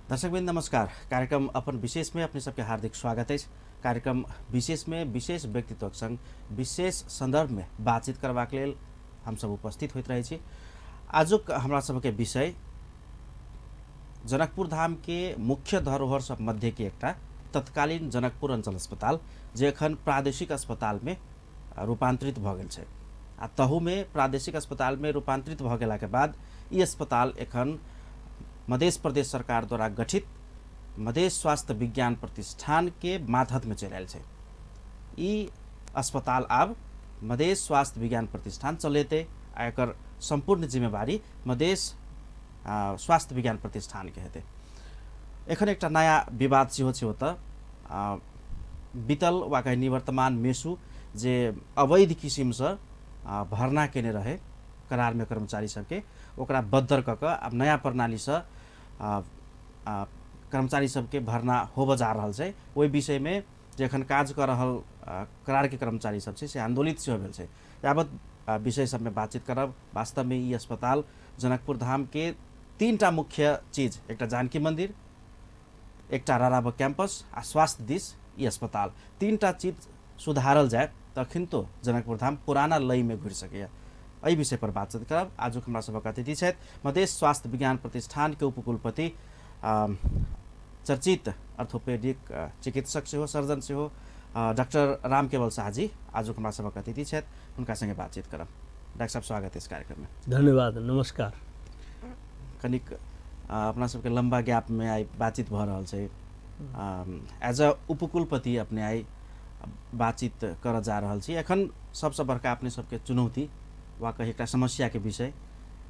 दर्शकवृन्द नमस्कार। कार्यक्रम अपन विशेष में अपने सबके हार्दिक स्वागत अछि। कार्यक्रम विशेष में विशेष व्यक्तित्वक संग विशेष संदर्भ में बातचीत करबाक लेल हम सब उपस्थित होइत रहै छी। आजुक हमरा सबके विषय जनकपुर धाम के मुख्य धरोहर सब मध्य के एकटा तत्कालीन जनकपुर अंचल अस्पताल जे एखन प्रादेशिक अस्पताल में रूपांतरित भऽ गेल छै आ तहूमे प्रादेशिक अस्पतालमे रूपांतरित भऽ गेलाके बाद ई अस्पताल एखन मध्य प्रदेश सरकार द्वारा गठित मधेश स्वास्थ्य विज्ञान प्रतिष्ठानके मातहतमे चलि आयल छै। ई अस्पताल आब मधेश स्वास्थ्य विज्ञान प्रतिष्ठान चलेतै आ एकर सम्पूर्ण जिम्मेवारी मधेश स्वास्थ्य विज्ञान प्रतिष्ठानके हेतै। एखन एकटा नया विवाद सेहो छै ओतऽ। बीतल वा कही निवर्तमान मेसु जे अवैध किसिमसँ भर्ना केने रहे करारमे कर्मचारी सबके, ओकरा बद्दर कऽ कऽ आब नया प्रणालीसँ कर्मचारी सबके भर्ना होबऽ जा रहल छै। ओहि विषयमे जे एखन काज कऽ रहल करारके कर्मचारी सब छै से आन्दोलित सेहो भेल छै। यावत विषय सबमे बातचीत करब। वास्तवमे ई अस्पताल जनकपुर धामके तीनटा मुख्य चीज, एकटा जानकी मन्दिर, एकटा राराब कैंपस आ स्वास्थ्य दिस ई अस्पताल, तीनटा चीज सुधारल जाय तखन तो जनकपुर धाम पुराना लयमे घुरि सकैए। एहि विषय पर बातचीत करब। आजुक हमरा सभक अतिथि छथि मधेश स्वास्थ्य विज्ञान प्रतिष्ठान के उपकुलपति, चर्चित ऑर्थोपेडिक चिकित्सक सेहो, सर्जन सेहो, डॉक्टर रामकेवल शाह जी आजुक हमरा सभक अतिथि छथि। हुनका संगे बातचीत करब। डॉक्टर साहब, स्वागत है इस कार्यक्रम में। धन्यवाद, नमस्कार। कनिक अपना सबके लम्बा गैप में आइ बातचीत भऽ रहल छै। एज अ उपकुलपति अपने आइ बातचीत करऽ जा रहल छी। एखन सबसँ बड़का अपने सबके चुनौती वा कही एकटा समस्याके विषय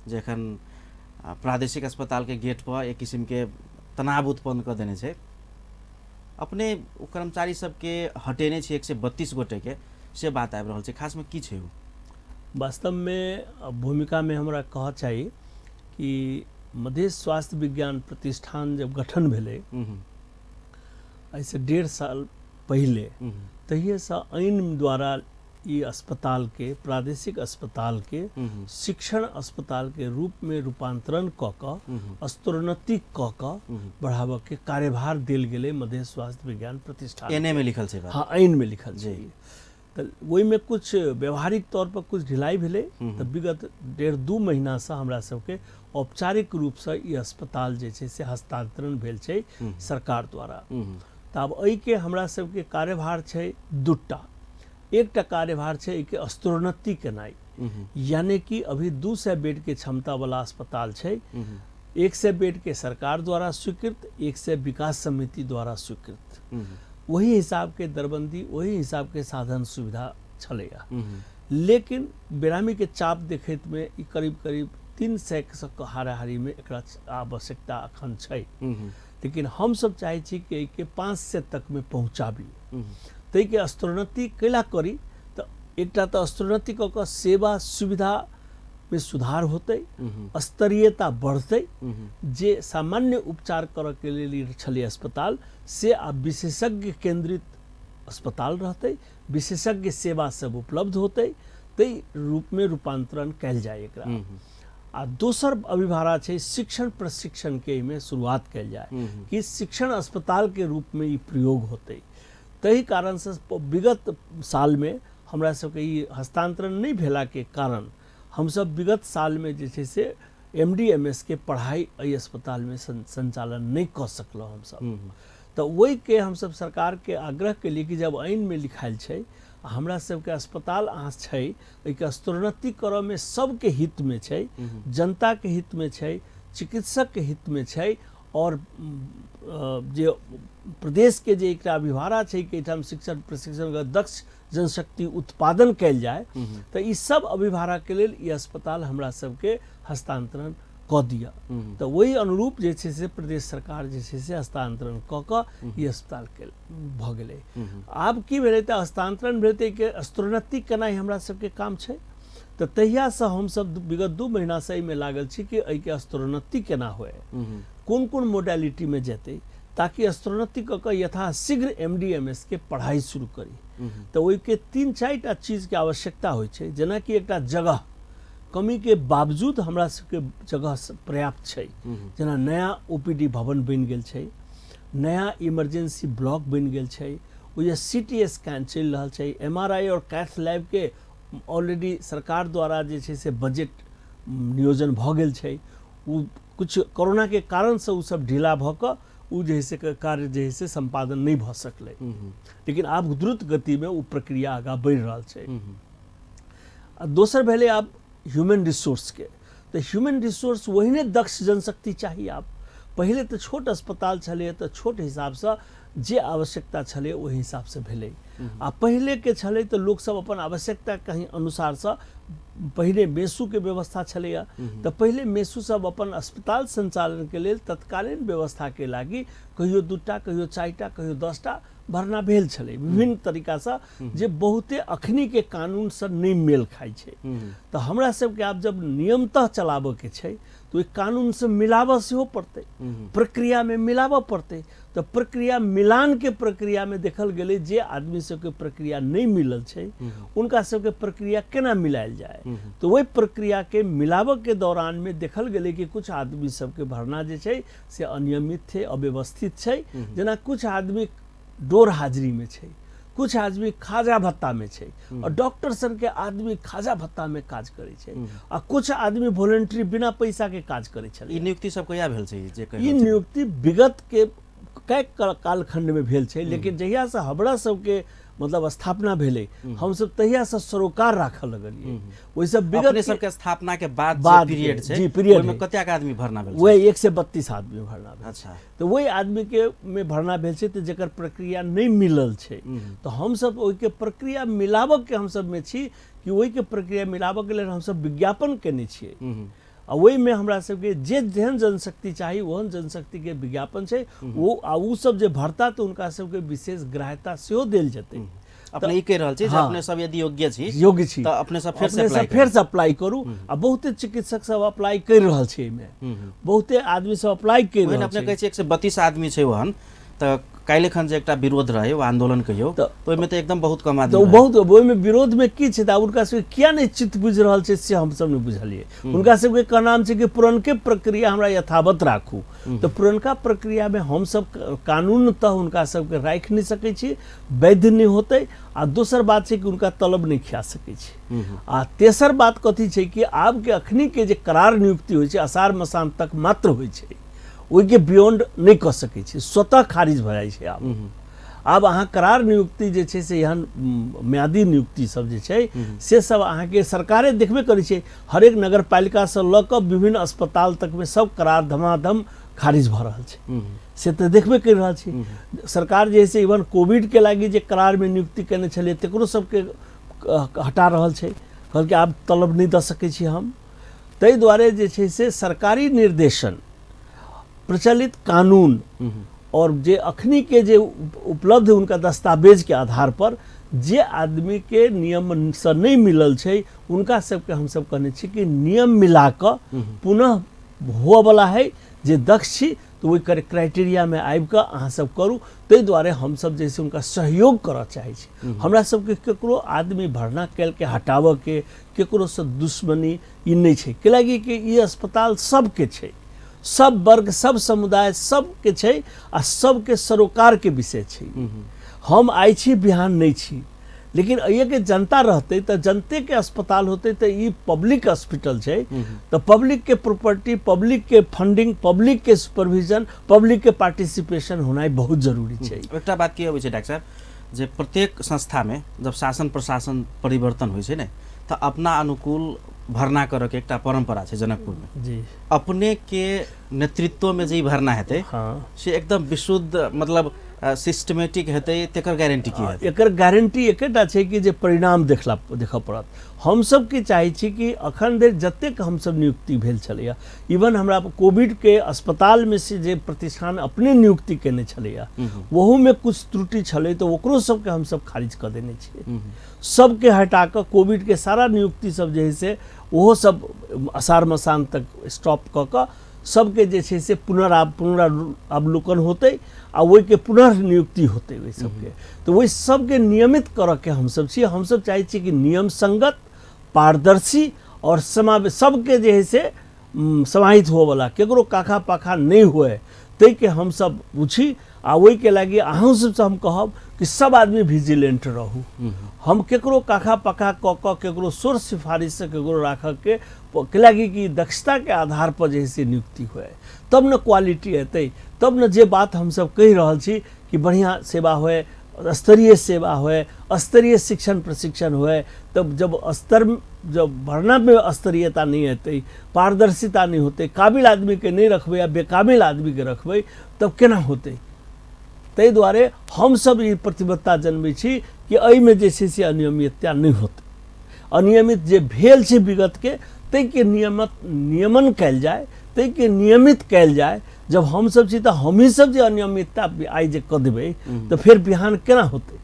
जे एखन प्रादेशिक अस्पतालके गेट पर एक किसिमके तनाव उत्पन्न कऽ देने छै। अपने ओ कर्मचारी सबके हटेने छै 132 गोटेके, से बात आबि रहल छै। खासमे की छै ओ? वास्तवमे भूमिकामे हमरा कहऽ चाही कि मधेश स्वास्थ्य विज्ञान प्रतिष्ठान जब गठन भेलै एहिसँ 1.5 साल पहिले, तहिएसँ ऐन द्वारा ई अस्पतालके, प्रादेशिक अस्पतालके शिक्षण अस्पतालके रूपमे रूपांतरण कऽ कऽ स्तरोन्नति कऽ कऽ बढ़ाबऽके कार्यभार देल गेलै मधेश स्वास्थ्य विज्ञान प्रतिष्ठान। एने में लिखल छै बात। हाँ, ऐन में लिखल छै। तऽ ओहिमे कुछ व्यवहारिक तौर पर कुछ ढिलाई भेलै तऽ विगत 1.5-2 महीनासँ हमरा सबके औपचारिक रूपसँ ई अस्पताल जे छै से हस्तांतरण भेल छै सरकार द्वारा। तऽ आब एहिके हमरा सबके कार्यभार छै दूटा। एकटा कार्यभार छै एहिके स्तरोन्नति केनाइ, यानी कि अभी 200 बेड के क्षमता वाला अस्पताल छै, 100 बेड के सरकार द्वारा स्वीकृत, 100 विकास समिति द्वारा स्वीकृत, वही हिसाब के दरबंदी, वही हिसाब के साधन सुविधा छलैया। लेकिन बेरामी के चाप देखैत में ई करीब करीब 300 के हाराहारी में एकरा आवश्यकता अखन छै। लेकिन हम सब चाहै छी कि एहिके 500 तक में पहुँचाबी। ताहिके स्तरोन्नति कैला करी तऽ एकटा तऽ स्तरोन्नति कऽ कऽ सेवा सुविधा में सुधार होतै, स्तरीयता बढ़तै। जे सामान्य उपचार करऽ के लेल छलै अस्पताल से आब विशेषज्ञ केंद्रित अस्पताल रहतै, विशेषज्ञ सेवा सब उपलब्ध होतै, ताहि रूपमे रूपांतरण कयल जाय एकरा। आ दोसर अभिभारा छै शिक्षण प्रशिक्षण के एहिमे शुरुआत कयल जाय कि शिक्षण अस्पताल के रूप में ई प्रयोग होतै। ताहि कारणसँ विगत सालमे हमरा सबके ई हस्तांतरण नहि भेलाके कारण हमसब विगत सालमे जे छै से MD MS के पढ़ाई एहि अस्पतालमे संचालन नहि कऽ सकलहुँ हमसब। तऽ ओहिके हमसब सरकारके आग्रह केलियै कि जब ऐनमे लिखायल छै आ हमरा सबके अस्पताल अहाँ छै, एहिके स्तरोन्नति करऽमे सबके हितमे छै, जनताके हितमे छै, चिकित्सकके हितमे छै, और जे प्रदेशके जे एकटा अभिभारा छै कि एहिठाम शिक्षण प्रशिक्षण दक्ष जनशक्ति उत्पादन कयल जाय, तऽ ई सब अभिभाराके लेल ई अस्पताल हमरा सबके हस्तांतरण कऽ दिअ। तऽ ओहि अनुरूप जे छै से प्रदेश सरकार जे छै से हस्तांतरण कऽ कऽ ई अस्पताल के भऽ गेलै। आब की भेलै तऽ हस्तांतरण भेलै तऽ एहिके स्तरोन्नति केनाइ हमरा सबके काम छै। तऽ तहियासँ हमसब विगत 2 महीनासँ एहिमे लागल छी कि एहिके स्तरोन्नति केना होय, कोन कोन मोडालिटीमे जेतै, ताकि स्तरोन्नति कऽ कऽ यथाशीघ्र MD MS के पढ़ाइ शुरू करी। तऽ ओहिके 3-4 चीजके आवश्यकता होइ छै, जेनाकि एकटा जगह कमीके बावजूद हमरा सबके जगह पर्याप्त छै। जेना नया ओपीडी भवन बनि गेल छै, नया इमरजेंसी ब्लॉक बनि गेल छै, ओहि सीटी स्कैन चलि रहल छै, एमआरआई और कैथ लैबके ऑलरेडी सरकार द्वारा जे छै से बजट नियोजन भऽ गेल छै। ओ किछु कोरोनाके कारणसँ ओ सब ढीला भऽ कऽ ओ जे है से कार्य जे है से सम्पादन नहि भऽ सकलै, लेकिन आब द्रुत गतिमे ओ प्रक्रिया आगाँ बढ़ि रहल छै। आ दोसर भेलै आब ह्यूमन रिसोर्सके, तऽ ह्यूमन रिसोर्स ओहने दक्ष जनशक्ति चाही। आब पहिले तऽ छोट अस्पताल छलै तऽ छोट हिसाबसँ जे आवश्यकता छलै ओहि हिसाबसँ भेलै, आ पहिलेके छलै तऽ लोकसब अपन आवश्यकता कहीं अनुसारसँ पहिले मेसुके व्यवस्था छलैए, तऽ पहिले मेसु सब अपन अस्पताल सञ्चालनके लेल तत्कालीन व्यवस्थाके लागि कहियो 2टा, कहियो 4टा, कहियो 10टा भरना भेल छलै विभिन्न तरीकासँ, जे बहुते अखनीके कानूनसँ नहि मेल खाइ छै। तऽ हमरा सबके आब जब नियमतः चलाबऽके छै तऽ ओहि कानूनसँ मिलाबऽ सेहो पड़तै, प्रक्रियामे मिलाबऽ पड़तै। तऽ प्रक्रिया मिलानके प्रक्रियामे देखल गेलै जे आदमी सबके प्रक्रिया नहि मिलल छै उनका सबके प्रक्रिया केना मिलायल जाय, तऽ ओहि प्रक्रियाके मिलाबऽके दौरानमे देखल गेलै कि कुछ आदमी सबके भरना जे छै से अनियमित छै, अव्यवस्थित छै। जेना कुछ आदमी डोर हाजिरीमे छै, कुछ आदमी खाजा भत्तामे छै, और डॉक्टर सनके आदमी खाजा भत्तामे काज करै छै, आ कुछ आदमी वॉलेंट्री बिना पैसाके काज करै छलै। ई नियुक्ति सब कहिया भेल छै? जे ई नियुक्ति विगत के कए कालखंडमे भेल छै, लेकिन जहियासँ हमरा सबके मतलब स्थापना भेलै हमसब तहियासँ सरोकार राखऽ लगलियै। ओहिसँ विगत सबके स्थापना के बाद पीरियड छै, जी पीरियड ओहिमे कतेक आदमी भरना भेल? वही 132 आदमी भरना भेल। अच्छा, तऽ ओहि आदमीके मे भरना भेल छै, तऽ जकर प्रक्रिया नहि मिलल छै तऽ हमसब ओहिके प्रक्रिया मिलाबऽके हमसबमे छी कि ओहिके प्रक्रिया मिलाबऽके लेल हमसब विज्ञापन केने छियै, आ ओहिमे हमरा सबके जे जेहन जनशक्ति चाही ओहन जनशक्तिके विज्ञापन छै। ओ आ ओ सब जे भरता तऽ हुनका सबके विशेष ग्राह्यता सेहो देल जेतै। अपने ई कहि रहल छी जे अपने सब यदि योग्य छी तऽ अपने सब फेर से अप्लाई करू। आ बहुते चिकित्सक सब अप्लाई करि रहल छै, एहिमे बहुते आदमी सब अप्लाई करि रहल छै। अपने कहै छी 132 आदमी छै ओहन, तऽ काल्हि एखन जे एकटा विरोध रहै ओ आंदोलन कहियौ तऽ ओहिमे तऽ एकदम बहुत कम आदमी, तऽ बहुत ओहिमे विरोधमे की छै तऽ हुनका सबके किया नहि चित्त बुझि रहल छै से हमसब नहि बुझलियै। हुनका सबके कहनाम छै कि पुरनके प्रक्रिया हमरा यथावत राखू, तऽ पुरनका प्रक्रियामे हमसब कानूनतः हुनका सबके राखि नहि सकै छी, वैध नहि होतै। आ दोसर बात छै कि हुनका तलब नहि खिया सकै छी। आ तेसर बात कथी छै कि आबके अखनीके जे करार नियुक्ति होइ छै असार मसान तक मात्र होइ छै, ओहिके बियॉन्ड नहि कऽ सकै छी, स्वतः खारिज भऽ जाइ छै। आब अहाँ करार नियुक्ति जे छै से एहन म्यादी नियुक्ति सब जे छै से सब अहाँके सरकारे देखबे करै छै, हरेक नगरपालिकासँ लऽ कऽ विभिन्न अस्पताल तकमे सब करार धमाधम खारिज भऽ रहल छै, से तऽ देखबे करि रहल छी। सरकार जे है से इवन कोविडके लागि जे करारमे नियुक्ति केने छलै तकरो सबके हटा रहल छै, कहलकै आब तलब नहि दऽ सकै छी हम। ताहि दुआरे जे छै से सरकारी निर्देशन, प्रचलित कानून और जे अखनी के जे उपलब्ध उनका दस्तावेज के आधार पर जे आदमी के नियम से नहीं मिलल छै उनका सबके हमसब कहने छी कि नियम मिला कऽ पुनः हुअवला है, जे दक्ष छी तऽ ओहि क्राइटेरियामे आबि कऽ अहाँ सब करू। ताहि दुआरे हमसब जे छै हुनका सहयोग करऽ चाहै छी। हमरा सबके केकरो आदमी भरना कयल के हटाबऽके केकरोसँ दुश्मनी ई नहि छै, कैलाकि कि ई अस्पताल सबके छै, सब वर्ग सब समुदाय सबके छै आ सबके सरोकारके विषय छै। हम आइ छी बिहान नहि छी, लेकिन एहिके जनता रहतै तऽ जनतेके अस्पताल होतै, तऽ ई पब्लिक हॉस्पिटल छै, तऽ पब्लिकके प्रॉपर्टी, पब्लिकके फंडिंग, पब्लिकके सुपरविजन, पब्लिकके पार्टिसिपेशन होनाइ बहुत जरूरी छै। एकटा बात की अबै छै डॉक्टर साहब, जे प्रत्येक संस्थामे जब शासन प्रशासन परिवर्तन होइ छै ने तऽ अपना अनुकूल भरना करऽके एकटा परम्परा छै जनकपुरमे जी। अपने के नेतृत्वमे जे ई भरना हेतै से एकदम विशुद्ध मतलब सिस्टमेटिक हेतै, तेकर गारंटी की हेतै? एकर गारंटी एकेटा छै कि जे परिणाम देखऽ पड़त। हमसब की चाहै छी कि अखन धरि जतेक हमसब नियुक्ति भेल छलैया, इवन हमरा कोविडके अस्पतालमे से जे प्रतिष्ठान अपने नियुक्ति केने छलैया ओहूमे कुछ त्रुटि छलै तऽ ओकरो सबके हमसब खारिज कऽ देने छियै, सबके हटा कऽ कोविडके सारा नियुक्ति सब जे है से ओहो सब असार मसान तक स्टॉप कऽ कऽ सबके जे छै से पुनरावलोकन होतै आ ओहिके पुनर्नियुक्ति होतै ओहि सबके। तऽ ओहि सबके नियमित करऽके हमसब छी। हमसब चाहै छी कि नियम संगत, पारदर्शी और समावेश सबके जे है से समाहित होवला, केकरो काखा पाखा नहीं हुए, ताहिके हमसब पूछी। आ ओहिके लागि अहूँ सबसँ हम कहब कि सब आदमी विजिलेंट रहू। हम केकरो काखा पाखा कऽ कऽ केकरो सोर सिफारिशसँ केकरो राखऽके के लागि कि दक्षता के आधार पर जे है से नियुक्ति हुए, तब न क्वालिटी एतै, तब न जे बात हमसब कहि रहल छी कि बढ़िआँ सेवा होए, स्तरीय सेवा होए, स्तरीय शिक्षण प्रशिक्षण होए। तब जब स्तर जब भरना में स्तरीयता नहीं एतै, पारदर्शिता नहीं होतै, काबिल आदमीके नहीं रखबै आ बेकाबिल आदमीके रखबै, तब केना होतै? ताहि दुआरे हमसब ई प्रतिबद्धता जनबै छी कि एहिमे जे छै से अनियमितता नहि होतै। अनियमित जे भेल छै विगतके, ताहिके नियमन कयल जाय, ताहिके नियमित कयल जाय। जब हमसब छी तऽ हमही सब जे अनियमितता आइ जे कऽ देबै तऽ फेर बिहान केना होतै?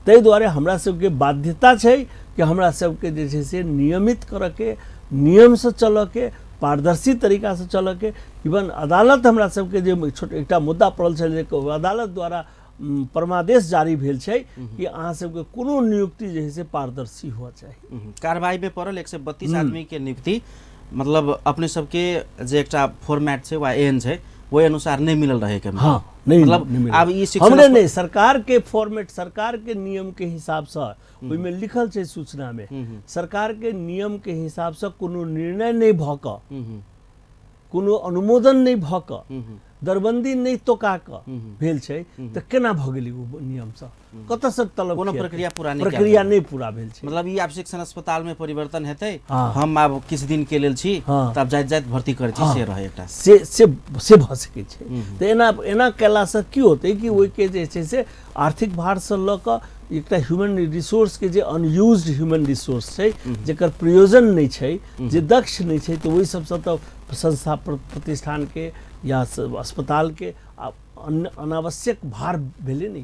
ताहि दुआरे हमरा सबके बाध्यता छै कि हमरा सबके जे छै से नियमित करऽके, नियमसँ चलऽके, पारदर्शी तरीकासँ चलऽके। इवन अदालत हमरा सबके जे छोट एकटा मुद्दा पड़ल छलै, जे अदालत द्वारा परमादेश जारी भेल छै कि अहाँ सबके कोनो नियुक्ति जे है से पारदर्शी हुअ चाही। कार्रवाई में पड़ल 132 आदमी के नियुक्ति मतलब अपने सबके जे एकटा फॉर्मेट छै वा एहन छै ओहि अनुसार नहीं मिलल रहे के। हाँ, नहीं, मतलब नहीं मिलल। आब ई शिक्षण हमरे नहीं, सरकार के फॉर्मेट, सरकार के नियम के हिसाब से ओहिमे लिखल छै सूचना में, सरकार के नियम के हिसाब से कोनो निर्णय नहीं भऽ कऽ, कोनो अनुमोदन नहीं भऽ कऽ, दरबंदी नहीं तोका कऽ भेल छै, तऽ केना भऽ गेलै ओ नियमसँ? कतऽसँ तलब कोनो खिएतै? प्रक्रिया पूरा नहि कयल प्रक्रिया गेल। नहि पूरा भेल छै। मतलब ई आब शिक्षण अस्पताल में परिवर्तन हेतै, हाँ। हम आब किछु दिन के लेल छी, हाँ। तऽ आब जाइत जाइत भर्ती करै छी, हाँ। से रहै एकटा। से से से भऽ सकै छै। तऽ एना एना कयलासँ की होतै कि ओहिके जे छै से आर्थिक भारसँ लऽ कऽ एकटा ह्यूमन रिसोर्सके जे अनयूज्ड ह्यूमन रिसोर्स छै, जकर प्रयोजन नहि छै, जे दक्ष नहि छै, तऽ ओहि सबसँ तऽ संस्था प्रतिष्ठानके या अस्पतालके अनावश्यक भार भेलै ने।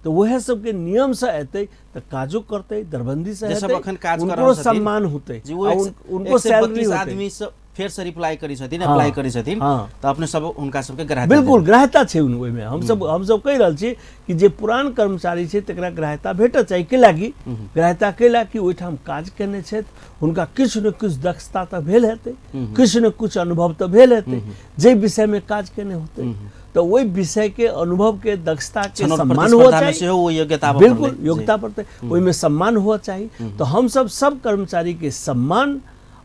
तऽ वएह सबके नियमसँ एतै तऽ काजो करतै, दरबंदीसँ जे सब हेतै, अखन काज कऽ उनको रहल छथिन, सम्मान होतै, जी, ओ आ उनको सैलरी 132 होतै। आदमी सब फेर से रिप्लाई करै छथिन, हाँ, अप्लाई करै छथिन, हाँ। तऽ अपने सब हुनका सबके ग्राह्यता बिल्कुल देबै। ग्राह्यता छै ओहिमे। हमसब कहि रहल छी कि जे पुरान कर्मचारी छै तकरा ग्राह्यता भेटऽ चाही। के लागि ग्राह्यता कैला कि ओहिठाम काज केने छथि, हुनका किछु ने किछु दक्षता तऽ भेल हेतै, किछु ने किछु अनुभव तऽ भेल हेतै, जाहि विषयमे काज केने होतै, तऽ ओहि विषयके अनुभवके दक्षताके छनौट सम्मान हुअ प्रतिस्पर्धामे चाही। सेहो ओ योग्यता आबऽ बिल्कुल पड़लै। जी। योग्यता पड़तै, ओहिमे सम्मान हुअ चाही। तऽ हमसब सब कर्मचारीके सम्मान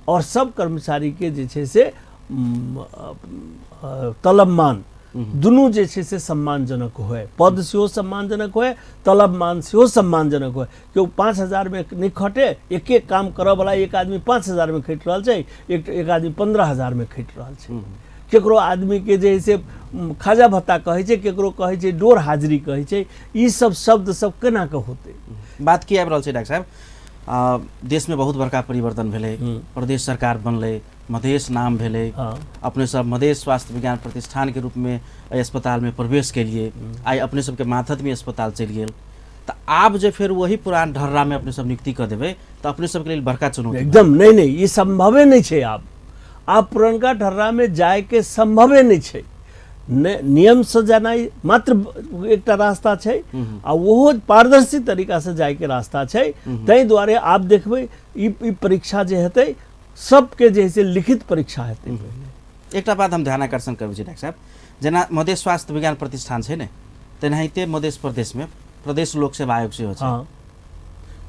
और सब कर्मचारीके जे छै से तलब मान दुनू जे छै से सम्मानजनक होए, पद सेहो सम्मानजनक होए, तलब मान सेहो सम्मानजनक होए। केओ 5,000 में नहि खटे, एक एक काम करऽवला एक आदमी 5,000 में खटि रहल छै, एक आदमी 15,000 में खटि रहल छै। केकरो आदमीके जे है से खाजा भत्ता कहै छै, केकरो कहै छै डोर हाजिरी कहै छै, ई सब शब्द सब केना कऽ होतै? बात की आबि रहल छै डॉक्टर साहब, देशमे बहुत बड़का परिवर्तन भेलै, प्रदेश सरकार बनलै, मधेश नाम भेलै, हाँ। अपने सब मधेश स्वास्थ्य विज्ञान प्रतिष्ठान के रूप में एहि अस्पताल में प्रवेश केलिए, आइ अपने सबके माथत में अस्पताल चलि गेल, तऽ आब जे फेर वही पुरान ढर्रा में अपने सब नियुक्ति कऽ देबै तऽ अपने सबके लेल बड़का चुनौती एकदम। नहीं नहीं, ई संभवे नहीं छै। आब पुरनका ढर्रा में जायके संभवे नहीं छै। नियम से जानाइ मात्र एकटा रास्ता छै, आ ओहो पारदर्शी तरीका से जायके रास्ता छै। ताहि दुआरे आब देखबै ई परीक्षा जे हेतै सबके जे है से लिखित परीक्षा हेतै पहिले। एकटा बात हम ध्यान आकर्षण करबै छी डॉक्टर साहब, जेना मधेश स्वास्थ्य विज्ञान प्रतिष्ठान छै ने, तेनाहिते मधेश प्रदेशमे प्रदेश लोक सेवा आयोग सेहो छै। हाँ।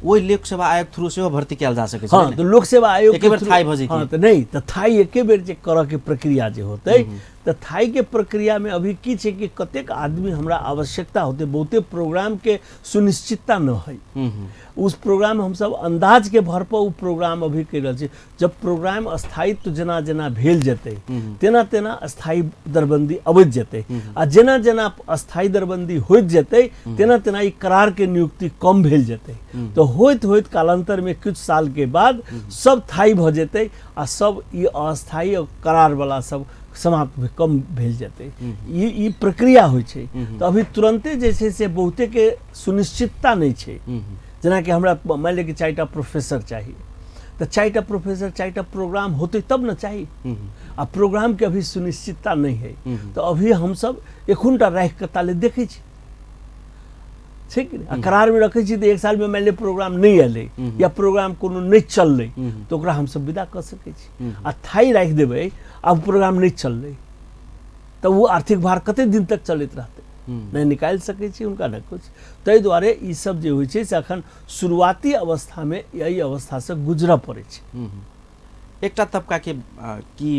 ओहि लोक सेवा आयोग थ्रू सेहो भर्ती कयल जा सकै छै हाँ, ने? तऽ लोक सेवा आयोग एके बेर के थ्रू- थाई भऽ जैतै। हाँ, तऽ नहि, तऽ थाई एके बेर जे करऽ के प्रक्रिया जे होतै, तऽ थाई के प्रक्रिया में अभी की छै कि कतेक आदमी हमरा आवश्यकता होतै, बहुते प्रोग्राम के सुनिश्चितता न है। उस प्रोग्राम हमसब अंदाज के भर पर उ प्रोग्राम अभी करि रहल छी। जब प्रोग्राम स्थायित्व जेना जेना भेल जेतै तेना तेना स्थायी दरबंदी अबैत जेतै, आ जेना जेना स्थायी दरबंदी होइत जेतै तेना तेना ई करार के नियुक्ति कम भेल जेतै। तऽ होइत होइत कालांतर में किछु साल के बाद सब थाई भऽ जेतै आ सब ई अस्थायी और करार वाला सब समाप्त कम भेल जेतै। ई प्रक्रिया होइ छै। तऽ अभी तुरंते जे छै से बहुते के सुनिश्चितता नहि छै। जेनाकि हमरा मानि लिअ कि 4टा प्रोफेसर चाही, तऽ 4टा प्रोफेसर 4टा प्रोग्राम होतै तब ने चाही, आ प्रोग्राम के अभी सुनिश्चितता नहि है। तऽ अभी हमसब एखुनटा राखि कऽ ताले देखै छी। छै कि नहि? आ करारमे रखै छी तऽ एक सालमे मानि लिअ प्रोग्राम नहि एलै या प्रोग्राम कोनो नहि चललै तऽ ओकरा हमसब विदा कऽ सकै छी। आ थाई राखि देबै आ प्रोग्राम नहि चललै तऽ ओ आर्थिक भार कते दिन तक चलैत रहतै? नहि निकालि सकै छी हुनका, नहि किछु। ताहि दुआरे ईसब जे होइ छै से अखन शुरुआती अवस्थामे एहि अवस्थासँ गुजरऽ पड़ै छै। एकटा तबका के की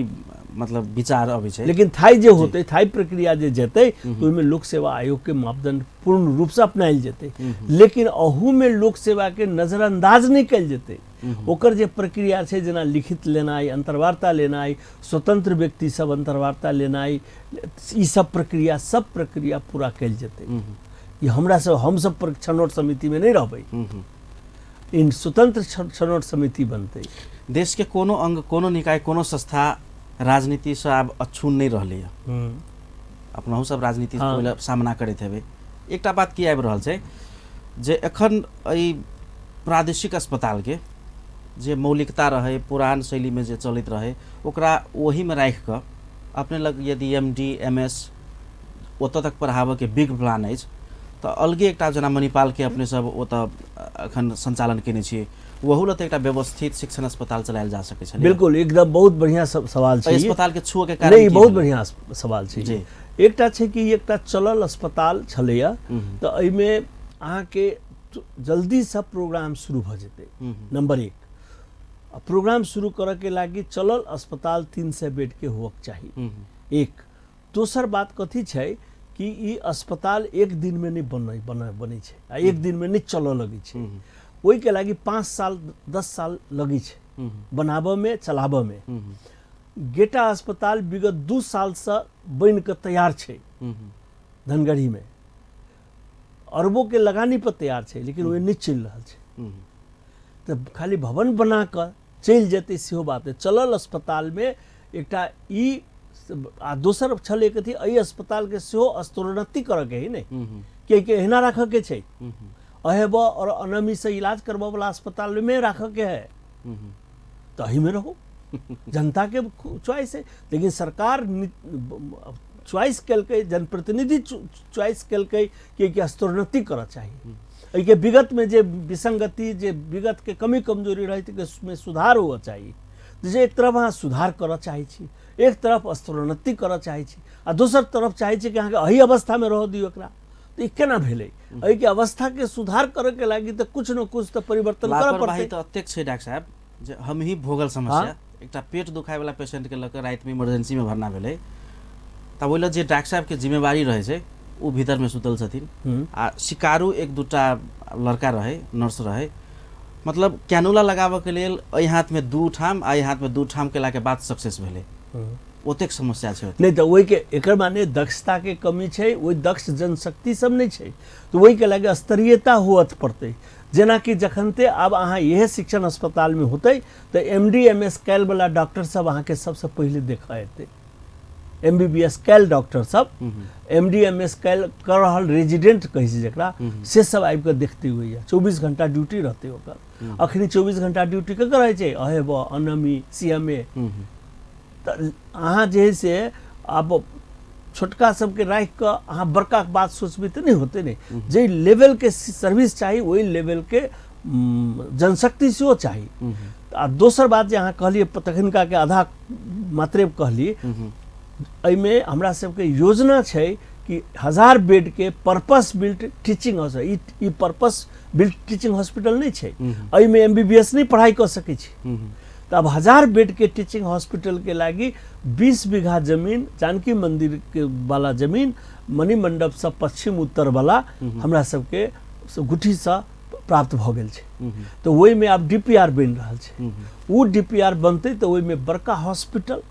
मतलब विचार अबै छै, लेकिन थाई जे होतै, थाई प्रक्रिया जे जेतै तऽ ओहिमे लोक सेवा आयोग के मापदंड पूर्ण रूपसँ अपनायल जेतै, लेकिन अहूमे लोक सेवा के नजरअंदाज नहि कयल जेतै। ओकर जे प्रक्रिया छै, जेना लिखित लेनाइ, अंतर्वार्ता लेनाइ, स्वतंत्र व्यक्ति सब अंतर्वार्ता लेनाइ, ई सब प्रक्रिया, सब प्रक्रिया पूरा कयल जेतै। ई हमरा सब हमसब छनौट समितिमे नहि रहबै, इन स्वतंत्र छनौट समिति बनतै। देश के कोनो अंग, कोनो निकाय, कोनो संस्था राजनीति से आब अछून नहीं रहलै। अपनहु सब राजनीति हाँ। सामना करैत हेबै। एकटा बात की आबि रहल छै जे एखन एहि प्रादेशिक अस्पतालके जे मौलिकता रहै, पुरान शैलीमे जे चलैत रहै, ओकरा ओहीमे राखि कऽ अपने लग यदि एम डी एम एस ओतऽ तक पढ़ाबऽके बिग प्लान अछि तऽ अलगे एकटा जेना मणिपालके अपने सब ओतऽ एखन संचालन केने छियै, ओहू लए तऽ एकटा व्यवस्थित शिक्षण अस्पताल चलायल जा सकै छलै। बिल्कुल, एकदम बहुत बढ़िया सवाल छै। अस्पताल के छुअ के कारण नहीं, बहुत बढ़िया सवाल छै जी। एकटा छै कि एकटा चलल अस्पताल छलैया तऽ एहिमे अहाँके जल्दीसँ प्रोग्राम शुरू भऽ जेतै। नंबर एक, प्रोग्राम शुरू करऽके लागि चलल अस्पताल 300 बेड के होबक चाही। एक दोसर बात कथी छै कि ई अस्पताल एक दिनमे नहि बनै छै आ एक दिनमे नहि चलऽ लगै छै। ओहिके लागि 5 साल 10 साल लगै छै बनाबऽमे, चलाबऽमे। गेटा अस्पताल विगत 2 सालसँ बनि कऽ तैयार छै धनगढ़ीमे, अरबों के लगानी पर तैयार छै, लेकिन ओहि नहि चलि रहल छै। तऽ खाली भवन बना कऽ चलि जेतै सेहो बात नहि। चलल अस्पतालमे एकटा ई आ दोसर छलै कथी, एहि अस्पतालके सेहो स्तरोन्नति करऽके है ने, किएकि एहिना राखऽके छै, अहेब और अनमीसँ इलाज करबऽवला अस्पतालमे राखऽके है तऽ एहिमे रहू, जनताके चॉइस है। लेकिन सरकार चॉइस केलकै, जनप्रतिनिधि चॉइस केलकै कि एहिके स्तरोन्नति करऽ चाही। एहिके विगतमे जे विसंगति, जे विगतके कमी कमजोरी रहै ताहिमे सुधार हुअ चाही। जे एक तरफ अहाँ सुधार करऽ चाहै छी, एक तरफ स्तरोन्नति करऽ चाहै छी, आ दोसर तरफ चाहै छी कि अहाँके एहि अवस्थामे रहऽ दियौ एकरा, तऽ ई केना भेलै? एहिके अवस्थाके सुधार करऽके लागि तऽ कुछ न कुछ तऽ परिवर्तन करऽ पड़तै। तऽ एतेक छै डॉक्टर साहब जे हम ही भोगल समस्या, एकटा पेट दुखाय वाला पेशेंट के लऽ कऽ रातिमे इमरजेंसी में भरना भेलै, तब ओहि लए जे डॉक्टर साहब के जिम्मेवारी रहै छै ओ भीतरमे सुतल छथिन, आ शिकारू एक दूटा लड़का रहै, नर्स रहै, मतलब कैनुला लगाबऽके लेल एहि हाथमे 2 ठाम आ एहि हाथमे 2 ठाम केलाके बाद सक्सेस भेलै। ओतेक समस्या छै नहि तऽ ओहिके एकर माने दक्षताके कमी छै, ओहि दक्ष जनशक्ति सब नहि छै, तऽ ओहिके लागि स्तरीयता हुअ पड़तै। जेनाकि जखनते आब अहाँ इएह शिक्षण अस्पतालमे होतै तऽ एम डी एम एस कयल डॉक्टर सब अहाँके सबसँ पहिले देखऽ एतै। एम बी बी एस कयल डॉक्टर सब, एम डी एम एस कयल कर रहल रेजिडेंट कहै छै जकरा, से सब आबि कऽ देखते होइए। 24 घंटा ड्यूटी रहतै ओकर। अखनी 24 घंटा ड्यूटी ककर रहै छै? अहेब, अनमी, सी एम ए। तऽ अहाँ जे है से आब छोटका सबके राखि कऽ अहाँ बड़का बात सोचबै तऽ नहि होतै ने। जाहि लेवलके सर्विस चाही ओहि लेवलके जनशक्ति सेहो चाही। आ दोसर बात जे अहाँ कहलियै तखनकाके आधा मात्रे कहलियै, एहिमे हमरा सबके योजना छै कि 1000 बेडके पर्पस बिल्ट टीचिंग हॉस्पिटल, ई पर्पस बिल्ट टीचिंग हॉस्पिटल नहि छै, एहिमे एम बी बी एस नहि पढ़ाइ कऽ सकै छी। तऽ आब 1000 बेडके टीचिंग हॉस्पिटलके लागि 20 बीघा जमीन जानकी मंदिर के वाला जमीन मणिमंडपसँ पश्चिम उत्तर वाला हमरा सबके गुठीसँ प्राप्त भऽ गेल छै। तऽ ओहिमे आब डी पी आर बनि रहल छै। ओ डी पी आर बनतै तऽ ओहिमे बड़का हॉस्पिटल,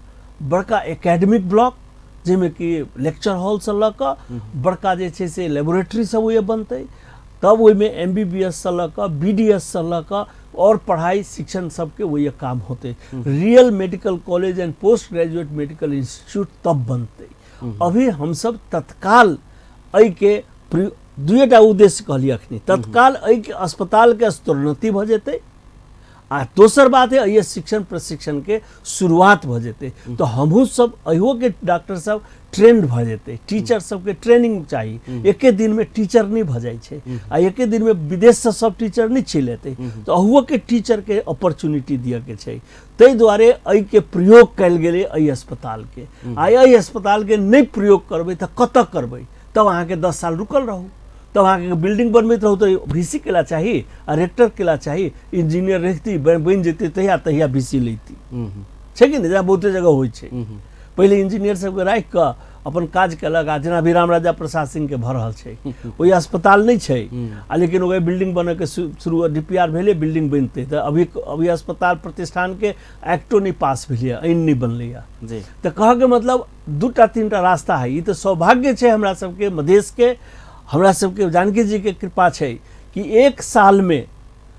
बड़का एकेडमिक ब्लॉक, जाहिमे कि लेक्चर हॉलसँ लऽ कऽ बड़का जे छै से लेबोरेटरी सब ओहिमे बनतै। तब ओहिमे एम बी बी एस सँ लऽ कऽ बी डी एस सँ लऽ कऽ और पढ़ाई शिक्षण सबके ओहि काम होतै। Real medical college and post graduate medical institute तब बनतै। अभी हमसब तत्काल एहिके दुएटा उद्देश्य कहलियै अखनी, तत्काल एहिके अस्पतालके स्तरोन्नति भऽ जेतै आ दोसर बात है एहि शिक्षण प्रशिक्षण के शुरुआत भऽ जेतै तऽ हमहूँ सब अहियोके डॉक्टर सब ट्रेंड भऽ जेतै। टीचर सबके ट्रेनिंग चाही, एके दिनमे टीचर नहि भऽ जाइ छै आ एके दिनमे विदेशसँ सब टीचर नहि चलि एतै, तऽ अहुओके टीचरके अपॉर्चुनिटी दिअके छै। ताहि दुआरे एहिके प्रयोग कयल गेलै एहि अस्पतालके। आ एहि अस्पतालके नहि प्रयोग करबै तऽ कतऽ करबै? तब अहाँके 10 साल रुकल रहू, तब अहाँके बिल्डिंग बनबैत रहू तऽ VC केला चाही आ रेक्टर केला चाही, इंजीनियर रखती बनि जेतै तहिया तहिया VC लैती, छै कि नहि? जेना बहुते जगह होइ छै, पहिले इंजीनियर सबके राखि कऽ अपन काज केलक। आ जेना अभी रामराजा प्रसाद सिंहके भऽ रहल छै, ओहि अस्पताल नहि छै आ लेकिन ओकर बिल्डिंग बनयके शुरू DPR भेलै, बिल्डिंग बनतै तऽ अभी अभी अस्पताल प्रतिष्ठानके एक्टो नहि पास भेलैए, ऐन नहि बनलैए। तऽ कहऽके मतलब 2टा 3टा रास्ता है। ई तऽ सौभाग्य छै हमरा सबके मधेशके, हमरा सबके जानकी जीके कृपा छै कि 1 सालमे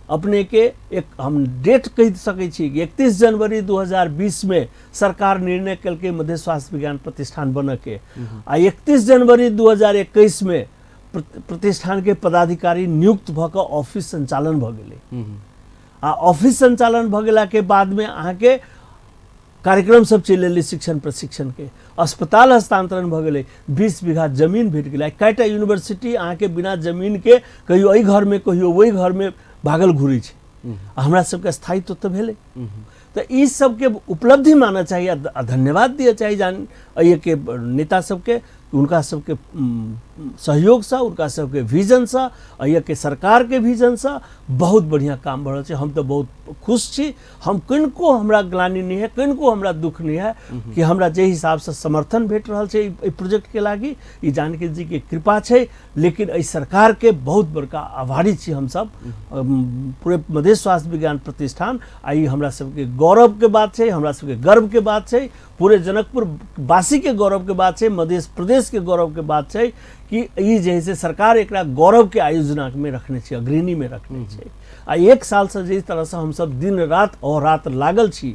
अपने के एक हम डेट कहि सकै छी कि 31 जनवरी 2020 में सरकार निर्णय केलकै मधेश स्वास्थ्य विज्ञान प्रतिष्ठान बनऽके आ 31 जनवरी 2021 में प्रतिष्ठान के पदाधिकारी नियुक्त भऽ कऽ ऑफिस संचालन भऽ गेलै। आ ऑफिस संचालन भऽ गेला के बाद में अहाँके कार्यक्रम सब चलि एलै शिक्षण प्रशिक्षण के, अस्पताल हस्तांतरण भऽ गेलै, 20 बीघा जमीन भेट गेलै। कएटा यूनिवर्सिटी अहाँके बिना जमीन के कहियो एहि घरमे कहियो ओहि घरमे भागल घुरै छै, आ हमरा सबके स्थायित्व तऽ भेलै। तऽ ई सबके उपलब्धि मानऽ चाही आ धन्यवाद दिअ चाही जान एहिके नेता सबके, हुनका सबके सहयोगसँ, हुनका सबके विजनसँ, एहिके सरकारके विजनसँ बहुत बढ़िआँ काम भऽ रहल छै। हम तऽ बहुत खुश छी, हम किनको हमरा ग्लानि नहि है, किनको हमरा दुख नहि है कि हमरा जे हिसाबसँ समर्थन भेट रहल छै एहि प्रोजेक्टके लागि, ई जानकी जीके कृपा छै। लेकिन एहि सरकारके बहुत बड़का आभारी छी हमसब, पूरे मधेश स्वास्थ्य विज्ञान प्रतिष्ठान। आ ई हमरा सबके गौरवके बात छै, हमरा सबके गर्वके बात छै, पूरे जनकपुर वासीके गौरवके बात छै, मधेश प्रदेशके गौरवके बात छै कि ई जे है से सरकार एकरा गौरवके आयोजनामे रखने छै, अग्रणीमे रखने छै। आ 1 सालसँ जाहि तरहसँ हमसब दिन रात अहोरात्र लागल छी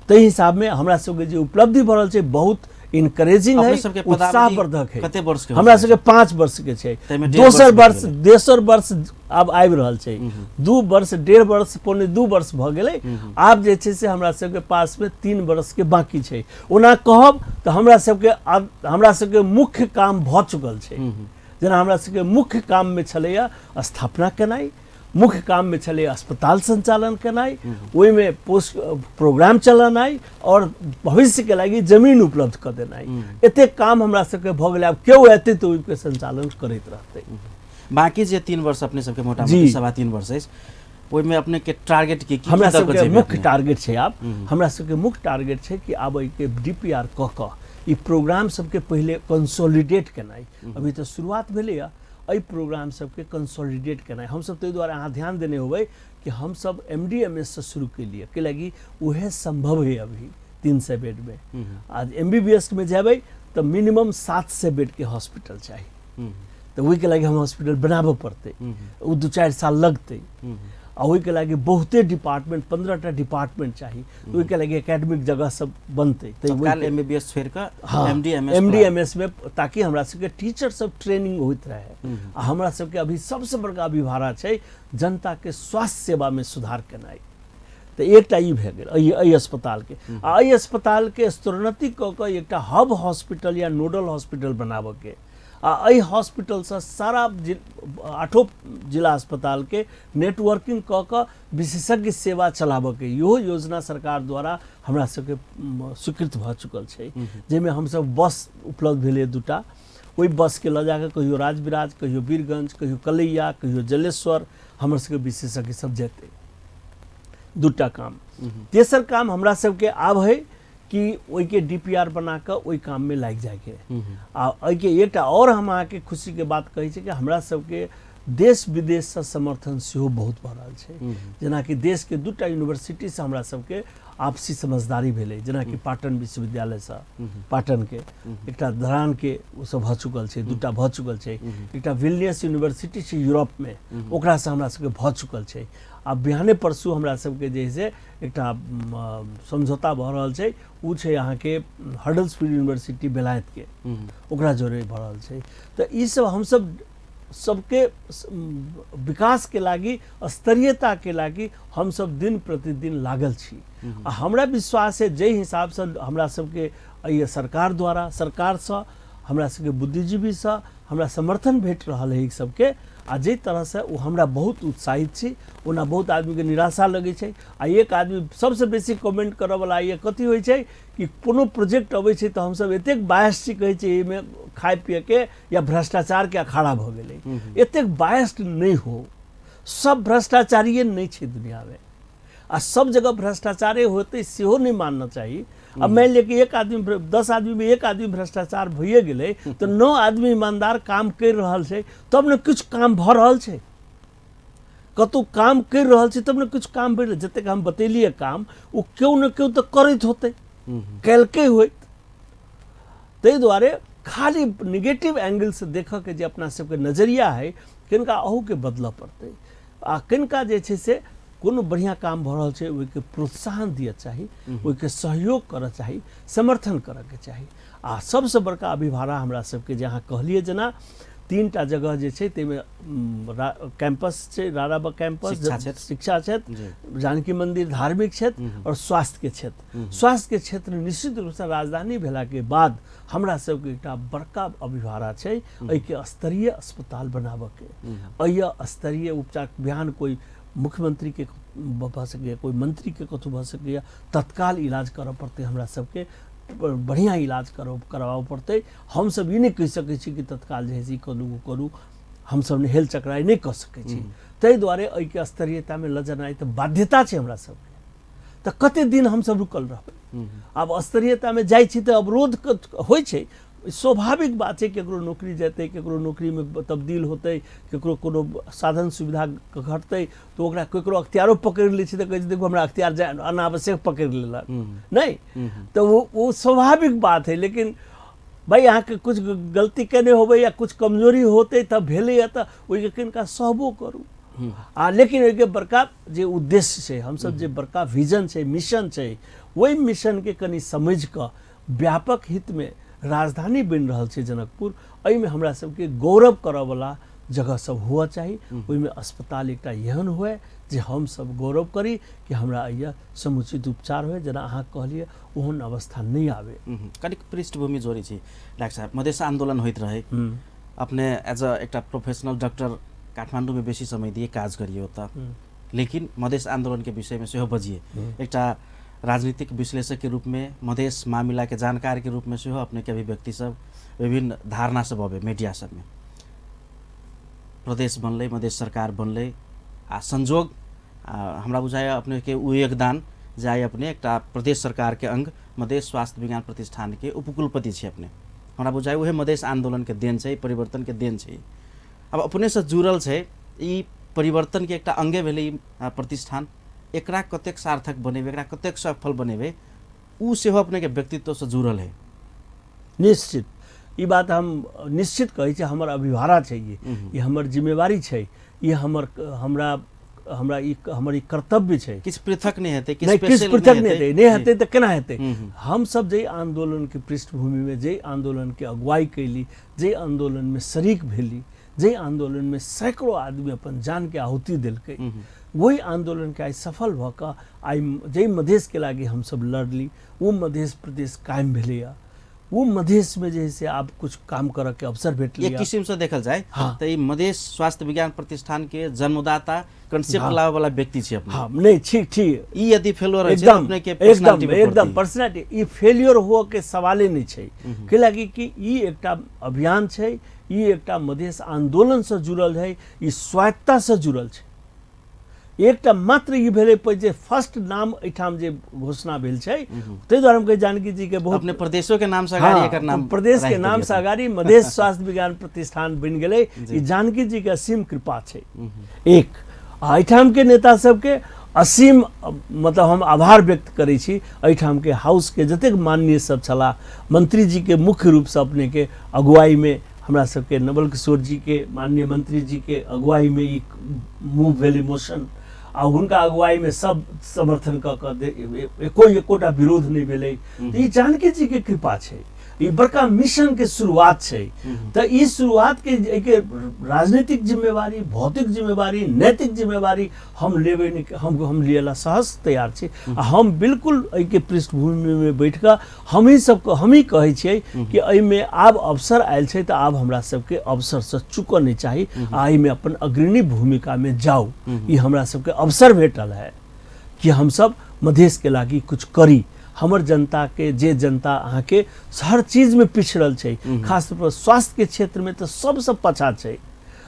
ताहि हिसाबमे हमरा सबके जे उपलब्धि भऽ रहल छै बहुत इनकरेजिंग है, उत्साहवर्धक है। कते वर्ष के हमरा सबके 5 वर्ष के छै, दोसर वर्ष तेसर वर्ष आब आबि रहल छै, 2 वर्ष 1.5 वर्ष 1.75 वर्ष भऽ गेलै। आब जे छै से हमरा सबके पासमे 3 वर्ष के बाकी छै। ओना कहब तऽ हमरा सबके मुख्य काम भऽ चुकल छै। जेना हमरा सबके मुख्य काममे छलैया स्थापना केनाइ, मुख्य काममे छलै अस्पताल संचालन केनाइ, ओहिमे पोस्ट प्रोग्राम चलेनाइ और भविष्यके लागि जमीन उपलब्ध कऽ देनाइ। एतेक काम हमरा सबके भऽ गेलै। आब केओ एतै तऽ ओहिके संचालन करैत रहतै। बाकी जे 3 वर्ष अपने सबके मोटामोटी 3.25 वर्ष अछि, ओहिमे अपने के टारगेट की हमरा सबके मुख्य टारगेट छै? आब हमरा सबके मुख्य टारगेट छै कि आब एहिके DPR कऽ कऽ ई प्रोग्राम सबके पहिले कंसोलिडेट केनाइ। अभी तऽ शुरुआत भेलैया, एहि प्रोग्राम सबके कंसोलिडेट केनाइ। हमसब ताहि दुआरे अहाँ ध्यान देने होबै कि हमसब MDMS से शुरू केलियै, कैलाकि उएह सम्भव है अभी 300 बेडमे। आज MBBS में जेबै तऽ मिनिमम 700 बेडके हॉस्पिटल चाही, तऽ ओहिके लागि हम हॉस्पिटल बनाबऽ पड़तै, ओ 2-4 साल लगतै। आ ओहिके लागि बहुते डिपार्टमेंट, 15टा डिपार्टमेंट चाही, ओहिके लागि एकेडमिक जगह सब बनतै। तऽ MBBS छोड़ि कऽ MDMS में, ताकि हमरा सबके टीचर सब ट्रेनिंग होइत रहे। आ हमरा सबके अभी सबसे बड़का अभिभारा छै जनता के स्वास्थ्य सेवा में सुधार केनाइ। तऽ एकटा ई भए गेल एहि अस्पतालके। आ एहि अस्पतालके स्तरोन्नति कऽ कऽ एकटा हब हॉस्पिटल या नोडल हॉस्पिटल बनाबऽके, आ एहि हॉस्पिटलसँ सारा 8 जिला अस्पतालके नेटवर्किंग कऽ कऽ विशेषज्ञ सेवा चलाबऽके इहो योजना सरकार द्वारा हमरा सबके स्वीकृत भऽ चुकल छै। जाहिमे हमसब बस उपलब्ध भेलै 2टा, ओहि बसके लऽ जाकऽ कहियो राजविराज, कहियो वीरगंज, कहियो कलैया, कहियो जलेश्वर हमर सबके विशेषज्ञ सब जेतै। 2टा काम। तेसर काम हमरा सबके आब है कि ओहिके DPR बना कऽ ओहि काममे लागि जाइके। आ एहिके एकटा आओर हम अहाँके खुशीके बात कहै छी कि हमरा सबके देश विदेशसँ समर्थन सेहो बहुत भऽ रहल छै। जेनाकि देशके 2टा यूनिवर्सिटीसँ हमरा सबके आपसी समझदारी भेलै, जेनाकि पाटन विश्वविद्यालयसँ पाटनके एकटा धरानके ओ सब भऽ चुकल छै, 2टा भऽ चुकल छै। एकटा विल्नियस यूनिवर्सिटी छै यूरोपमे, ओकरासँ हमरा सबके भऽ चुकल छै। आ बिहाने परसू हमरा सबके जे है से एकटा समझौता भऽ रहल छै, ओ छै अहाँके हडल्सफील्ड यूनिवर्सिटी बेलायतके, ओकरा जोड़े भऽ रहल छै। तऽ ई सब हमसब सबके विकासके लागि, स्तरीयताके लागि हमसब दिन प्रतिदिन लागल छी। आ हमरा विश्वास है जाहि हिसाबसँ हमरा सबके एहि सरकार द्वारा, सरकारसँ, हमरा सबके बुद्धिजीवीसँ हमरा समर्थन भेट रहल है सबके, आ जाहि तरहसँ ओ हमरा बहुत उत्साहित छी। ओना बहुत आदमीके निराशा लगै छै, आ एक आदमी सबसँ बेसी कमेंट करऽवला ये कथी होइ छै कि कोनो प्रोजेक्ट अबै छै तऽ हमसब एतेक बायस छी, कहै छै एहिमे खाय पियके या भ्रष्टाचारके अखाड़ा भऽ गेलै। एतेक बायस्ड नहि हो, सब भ्रष्टाचारिये नहि छै दुनियामे, आ सब जगह भ्रष्टाचारे होतै सेहो नहि मानना चाही। अब मानि लिअ कि एक आदमी 10 आदमीमे एक आदमी भ्रष्टाचार भइए गेलै तऽ 9 आदमी ईमानदार काम करि रहल छै, तब ने किछु काम भऽ रहल छै। कतहु काम करि रहल छै तब ने किछु काम भेलै। जतेक हम बतेलियै काम ओ केओ ने केओ तऽ करैत होतै, केलकै होइत। ताहि दुआरे खाली निगेटिव एंगलसँ देखऽके जे अपना सबके नजरिया है, किनका अहूके बदलऽ पड़तै, आ किनका जे छै से कोनो बढ़िआँ काम भऽ रहल छै ओहिके प्रोत्साहन दिअ चाही, ओहिके सहयोग करऽ चाही, समर्थन करऽके चाही। आ सबसँ बड़का अभिभारा हमरा सबके जे अहाँ कहलियै जेना 3टा जगह जे छै ताहिमे कैंपस छै, राराबा कैंपस, शिक्षा क्षेत्र, जानकी मंदिर धार्मिक क्षेत्र और स्वास्थ्य के क्षेत्र। स्वास्थ्य के क्षेत्र निश्चित रूपसँ राजधानी भेलाके बाद हमरा सबके एकटा बड़का अभिभारा छै एहिके स्तरीय अस्पताल बनाबऽके, एहि स्तरीय उपचार बिहान कोइ मुख्यमंत्री के भऽ सकैए, कोइ मंत्री के कतहु भऽ सकैए, तत्काल इलाज करऽ पड़तै, हमरा सबके बढ़िआँ इलाज करबाबऽ पड़तै। हमसब ई नहि कहि सकै छी कि तत्काल जे है से ई करू ओ करू, हमसब ने हेल चकराइ नहि कऽ सकै छी। ताहि दुआरे एहिके स्तरीयतामे लऽ जेनाइ तऽ बाध्यता छै हमरा सबके। तऽ कते दिन हमसब रुकल रहबै? आब स्तरीयतामे जाइ छी तऽ अवरोध होइ छै, स्वाभाविक बात छै। केकरो नौकरी जेतै, केकरो नौकरीमे तब्दील होतै, केकरो कोनो साधन सुविधा घटतै तऽ ओकरा केकरो अख्तियारो पकड़ि लै छै तऽ कहै छै देखू हमरा अख्तियार अनावश्यक पकड़ि लेलक, नहि तऽ ओ स्वाभाविक बात है। लेकिन भाइ अहाँके कुछ गलती केने होबै या कुछ कमजोरी होतै तऽ भेलैए तऽ ओहिके कनिका सहबो करू। आ लेकिन ओहिके बड़का जे उद्देश्य छै, हमसब जे बड़का विजन छै, मिशन छै, ओहि मिशनके कनि समझि कऽ व्यापक हितमे राजधानी बनि रहल छै जनकपुर, एहिमे हमरा सबके गौरव करऽवला जगह सब हुअ चाही। ओहिमे अस्पताल एकटा एहन हुए जे हमसब गौरव करी कि हमरा एहिया समुचित उपचार हुए, जेना अहाँ कहलियै ओहन अवस्था नहि आबे। कनिक पृष्ठभूमि जोड़ै छी डाक्टर साहब, मधेश आन्दोलन होइत रहै, अपने एज अ एकटा प्रोफेशनल डॉक्टर काठमाडौँमे बेसी समय दिए काज करिए ओतऽ, लेकिन मधेश आन्दोलनके विषयमे सेहो बजिए, एकटा राजनीतिक विश्लेषक के रूप में, मधेश मामिला के जानकार के रूप में सेहो अपने के अभिव्यक्ति सब विभिन्न धारणा सब अबे मीडिया सब में। प्रदेश बनलै, मधेश सरकार बनलै, आ संजोग हमरा बुझाइए अपने के ओ योगदान जे आइ अपने एकटा प्रदेश सरकार के अंग मधेश स्वास्थ्य विज्ञान प्रतिष्ठान के उपकुलपति छी अपने, हमरा बुझाइए उहे मधेश आन्दोलन के देन छै, परिवर्तन के देन छै। अब अपने से जुड़ल छै ई परिवर्तन के एकटा अंगे भेलै ई प्रतिष्ठान, एकरा कतेक सार्थक बनेबै, एकरा कतेक सफल बनेबै, उ सेहो अपने के व्यक्तित्व से जुड़ल है। निश्चित ई बात हम निश्चित कहै छी, हमर अभिभारा छै ई हमर जिम्मेवारी छै, ई हमर हमरा हमरा ई हमर ई कर्तव्य छै। किछु पृथक नहि हेतै, किछु किछु पृथक नहि हेतै, नहि हेतै तऽ केना हेतै? हमसब जाहि आन्दोलनके पृष्ठभूमिमे, जाहि आन्दोलनके अगुवाई कैली, जाहि आन्दोलनमे शरीक भेली, जाहि आन्दोलनमे सैकड़ों आदमी अपन जानके आहुति देलकै, वही आन्दोलनके आइ सफल भऽ कऽ आइ जाहि मधेशके लागि हमसब लड़ली ओ मधेश प्रदेश कायम भेलैए, ओ मधेशमे जे है से आब कुछ काम करऽके अवसर भेटलै। एक किसिमसँ देखल जाय तऽ ई मधेश स्वास्थ्य विज्ञान प्रतिष्ठान के जन्मदाता, कंसेप्ट लाबै वाला व्यक्ति छै अपने। हाँ, नहीं, ठीक ठीक। ई यदि फेल्योर होइ छै एकदम, अपने के एकदम, पर्सनालिटी पे एकदम, पड़तै। पर्सनालिटी ई फेल्योर हुअ के सवाले नहि छै, कैलाकि कि ई एकटा अभियान छै, ई एकटा मधेश आन्दोलनसँ जुड़ल है, ई स्वायत्ततासँ जुड़ल छै। एकटा मात्र ई भेलै पर जे फर्स्ट नाम एहिठाम जे घोषणा भेल छै, ताहि दुआरे हम कहै जानकी जी के बहुत अपने प्रदेशो के नाम से अगाड़ी हाँ, एकर नाम प्रदेश के राखि नाम देलियै से अगाड़ी मधेश स्वास्थ्य विज्ञान प्रतिष्ठान बनि गेलै। ई जानकी जी के असीम कृपा छै एक। आ एहिठाम के नेता सबके असीम मतलब हम आभार व्यक्त करै छी। एहिठाम के हाउस के जतेक माननीय सब छलाह, मंत्री जी के मुख्य रूप से अपने के अगुवाई में, हमरा सबके नवल किशोर जी के माननीय मंत्री जी के अगुवाई में ई मूव भेलै मोशन, आ हुनका अगुवाई में सब समर्थन कऽ कऽ एकोटा विरोध नहि भेलै। तऽ ई जानकी जी के कृपा छै। ई बड़का मिशन के शुरुआत छै। तऽ ई शुरुआत के एहिके राजनीतिक जिम्मेवारी, भौतिक जिम्मेवारी, नैतिक जिम्मेवारी हम लेबै नहि, हम लिए ला सहज तैयार छी। आ हम बिल्कुल एहिके पृष्ठभूमिमे बैठ कऽ हमही सबके हमही कहै छियै कि एहिमे आब अवसर आयल छै तऽ आब हमरा सबके अवसरसँ चुकऽ नहि चाही आ एहिमे अपन अग्रणी भूमिकामे जाउ। ई हमरा सबके अवसर भेटल है कि हमसब मधेशके लागि कुछ करी। हमर जनता के, जे जनता अहाँके हर चीजमे पिछड़ल छै, खास तौर पर स्वास्थ्यके क्षेत्रमे तऽ सबसँ पाछा छै।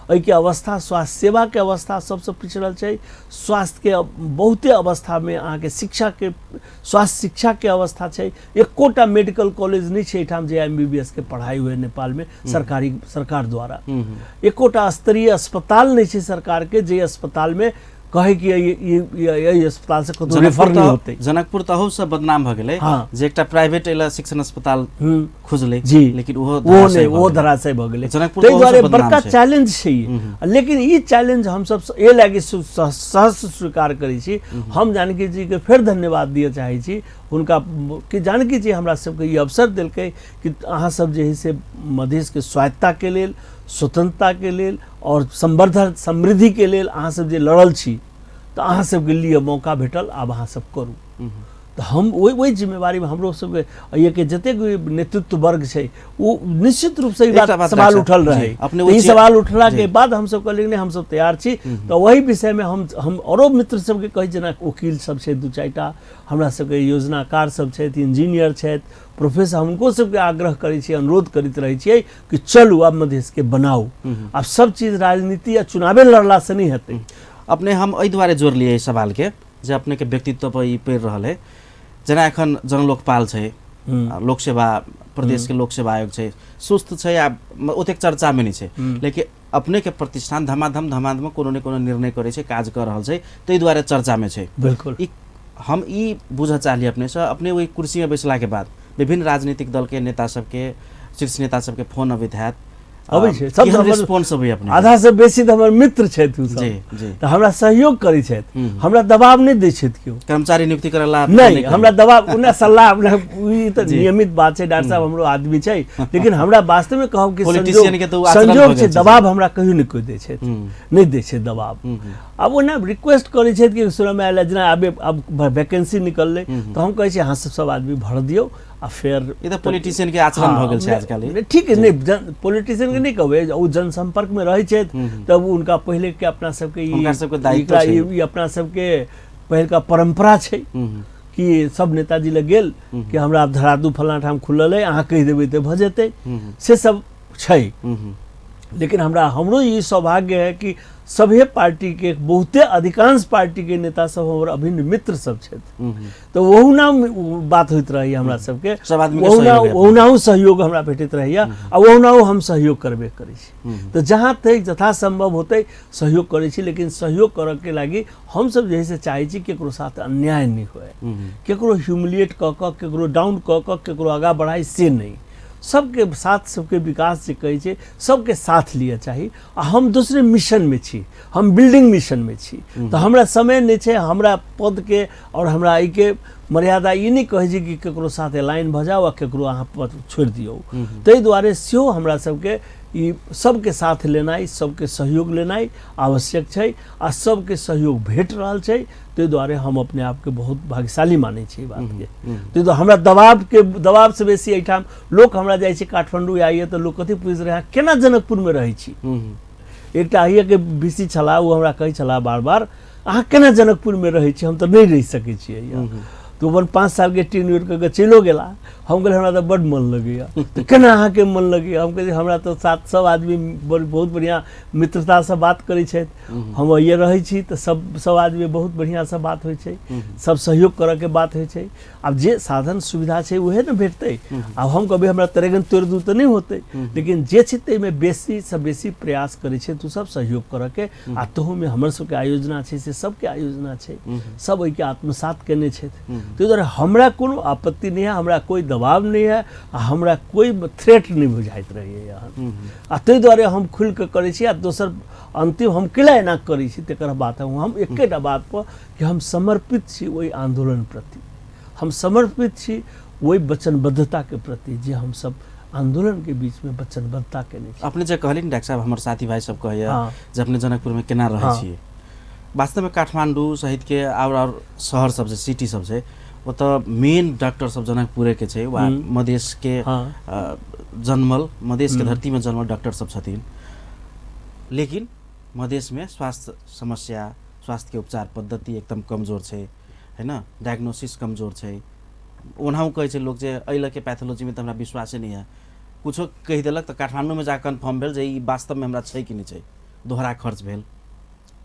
एहिके अवस्था, स्वास्थ्य सेवाके अवस्था सबसँ पिछड़ल छै। स्वास्थ्यके बहुते अवस्थामे अहाँके शिक्षाके, स्वास्थ्य शिक्षाके अवस्था छै। एकोटा मेडिकल कॉलेज नहि छै एहिठाम जे MBBS के पढ़ाइ हुए नेपालमे सरकारी सरकार द्वारा। एकोटा स्तरीय अस्पताल नहि छै सरकारके, जे अस्पतालमे कहै कि एहि अस्पताल से कतौ रेफर नहि होतै। जनकपुर तऽ अहू से बदनाम भऽ गेलै जे एकटा प्राइवेट एला शिक्षण अस्पताल खुजलै, लेकिन ओहो नहि, ओहो धराशय भऽ गेलै। जनकपुर ताहि दुआरे बड़का चैलेंज छै। लेकिन ई चैलेंज हमसब एहि लागि सहर्ष स्वीकार करै छी। हम जानकी जी के फेर धन्यवाद दिअ चाहै छी हुनका कि जानकी जी हमरा सबके ई अवसर देलकै कि अहाँ सब जे है से मधेशके स्वायत्तताके लेल, स्वतंत्रताके लेल और संवर्धन समृद्धिके लेल अहाँ सब जे लड़ल छी तऽ अहाँ सबके लिए मौका भेटल, आब अहाँ सब करू। तऽ हम ओहि जिम्मेवारीमे हमरो सबके एहिके जतेक भी नेतृत्व वर्ग छै ओ निश्चित रूपसँ ई बात सवाल उठल रहै। ई सवाल उठलाके बाद हमसब कहलियै नहि, हमसब तैयार छी। तऽ ओहि विषयमे हम औरो मित्र सबके कहै, जेना वकील सब छै दू चारिटा, हमरा सबके योजनाकार सब छथि, इंजीनियर छथि, प्रोफेसर, हुनको सबके आग्रह करै छियै, अनुरोध करैत रहै छियै कि चलू आब मधेशके बनाउ। आब सब चीज राजनीति आ चुनावे लड़लासँ नहि हेतै। अपने हम एहि दुआरे जोड़लियै एहि सवालके जे अपनेके व्यक्तित्व पर ई पड़ि रहल है। जेना एखन जनलोकपाल छै, लोकसेवा प्रदेशके लोकसेवा आयोग छै, सुस्त छै आ ओतेक चर्चामे नहि छै, लेकिन अपनेके प्रतिष्ठान धमाधम धमाधम कोनो ने कोनो निर्णय करै छै, काज कऽ रहल छै, ताहि दुआरे चर्चामे छै। बिल्कुल। हम ई बुझऽ चाहलियै अपनेसँ, अपने ओहि कुर्सीमे बैसलाके बाद विभिन्न राजनीतिक दलके नेता सबके, शीर्ष नेता सबके फोन अबैत हैत, अबै छै, सब केहन रिस्पॉन्स अबै अपने? आधा से बेसी तऽ हमर मित्र छथि ओ सब। जी, जी। तऽ हमरा सहयोग करै छथि, हमरा दबाव नहि दै छथि केओ। कर्मचारी नियुक्ति करऽ ला नहि, हमरा दबाव ओना सल्लाह अपना ई तऽ नियमित बात छै, डॉक्टर साहब हमरो आदमी छै, लेकिन हमरा वास्तवमे कहब कि पॉलिटिशियन के तऽ ओ आचरण संजोग भऽ छै, गेल छै। दबाव हमरा कहियो नहि कोइ दै छथि, नहि दै छै दबाव। आब ओना रिक्वेस्ट करै छथि कि सुनऽमे आयल जेना आब वैकेंसी निकललै तऽ हम कहै छी अहाँ सब सब आदमी भर दियौ आ फेर ई तऽ पॉलिटिशियन के आचरण भऽ गेल छै आजकल। नहि, ठीक है, नहि, पॉलिटिशियन के नहि कहबै, ओ जनसंपर्क में रहै छथि तब हुनका पहिले के अपना सबके ई हुनका सबके दायित्व छै। ई अपना सबके पहिलका परंपरा छै कि सब नेताजी लग गेल कि हमरा आब धरा दू फलाना ठाम खुलल अइ, अहाँ कहि देबै तऽ भऽ जेतै, से सब छै। लेकिन हमरो ई सौभाग्य है कि सभे पार्टी के बहुते अधिकांश पार्टी के नेता सब हमर अभिन्न मित्र सब छथि, तऽ ओहुना बात होइत रहैया हमरा सबके, सब आदमी के सहयोग है। ओहुनाहु सहयोग हमरा भेटैत रहैया आ ओहुनाहु हम सहयोग करबे करै छी। तऽ जहाँ तक यथासंभव होतै सहयोग करै छी, लेकिन सहयोग करऽ के लागि हमसब जे है से चाहै छी केकरो साथ अन्याय नहि हुए, केकरो ह्यूमिलिएट कऽ कऽ, केकरो डाउन कऽ कऽ, केकरो आगाँ बढ़ाइ से नहि, सबके साथ सबके विकास जे कहै छै सबके साथ लिअ चाही। आ हम दोसरे मिशनमे छी, हम बिल्डिंग मिशनमे छी, तऽ हमरा समय नहि छै हमरा पदके आओर हमरा एहिके मर्यादा ई नहि कहै छै कि केकरो साथ अलाइन भऽ जाउ आ केकरो अहाँ पद छोड़ि दियौ। ताहि दुआरे सेहो हमरा सबके ई सबके साथ लेनाइ, सबके सहयोग लेनाइ आवश्यक छै आ सबके सहयोग भेट रहल छै। ताहि दुआरे हम अपने आपके बहुत भाग्यशाली मानै छी ई बातके। ताहि दुआरे हमरा दबावसँ बेसी एहिठाम लोक हमरा जाइ छै काठमाण्डू आइए तऽ लोक कथी पूछि रहै, अहाँ केना जनकपुरमे रहै छी? एकटा अहिएके बीसी छलाह, ओ हमरा कहै छलाह बार बार, अहाँ केना जनकपुरमे रहै छी, हम तऽ नहि रहि सकै छियै। तऽ अपन 5 सालके टेन्योर कऽ कऽ चलिओ गेला। हम कहलियै हमरा तऽ बड्ड मन लगैए। तऽ केना अहाँके मन लगैए? हम कहलियै हमरा तऽ साथ सब आदमी बहुत बढ़िआँ मित्रतासँ बात करै छथि, हम अइए रहै छी तऽ सब आदमी बहुत बढ़िआँसँ बात होइ छै, सब सहयोग करऽके बात होइ छै। आब जे साधन सुविधा छै उहे ने भेटतै। आब हम कहबै हमरा तरेगन तोड़ि दू तऽ नहि होतै, लेकिन जे छै ताहिमे बेसीसँ बेसी प्रयास करै छै तू सब सहयोग करऽके। आ तहूमे हमर सबके आयोजना छै से सबके आयोजना छै, सब ओहिके आत्मसात केने छथि। ताहि दुआरे हमरा कोनो आपत्ति नहि है, हमरा कोइ दबाव नहि है आ हमरा कोइ थ्रेट नहि बुझाइत रहैए। आ ताहि दुआरे हम खुलिकऽ करै छी। आ दोसर अन्तिम हम किला एना करै छी तकर बात हम एकेटा बात पर कि हम समर्पित छी ओहि आन्दोलन प्रति, हम समर्पित छी ओहि वचनबद्धताके प्रति जे हमसब आंदोलन के बीच में वचनबद्धता केने छी। अपने जे कहलिन डॉक्टर साहब, हमर साथी भाई सब कहैया जे अपने जनकपुर में केना रहै छियै। वास्तव में काठमांडू सहित के और शहर सब छै, सिटी सब छै, ओतऽ मेन डॉक्टर सब जनकपुरे के छै वा मधेश के जन्मल, मधेश के धरती में जन्मल डॉक्टर सब छथिन। लेकिन मधेश में स्वास्थ्य समस्या, स्वास्थ्य के उपचार पद्धति एकदम कमजोर छै, है ना, डायग्नोसिस कमजोर छै। ओनाहु कहै छै लोक जे एहि लऽ के पैथोलॉजी में तऽ हमरा विश्वासे नहि है, कुछो कहि देलक तऽ काठमांडू में जाके कन्फर्म भेल जे ई वास्तव में हमरा छै कि नहि छै, दोहरा खर्च भेल।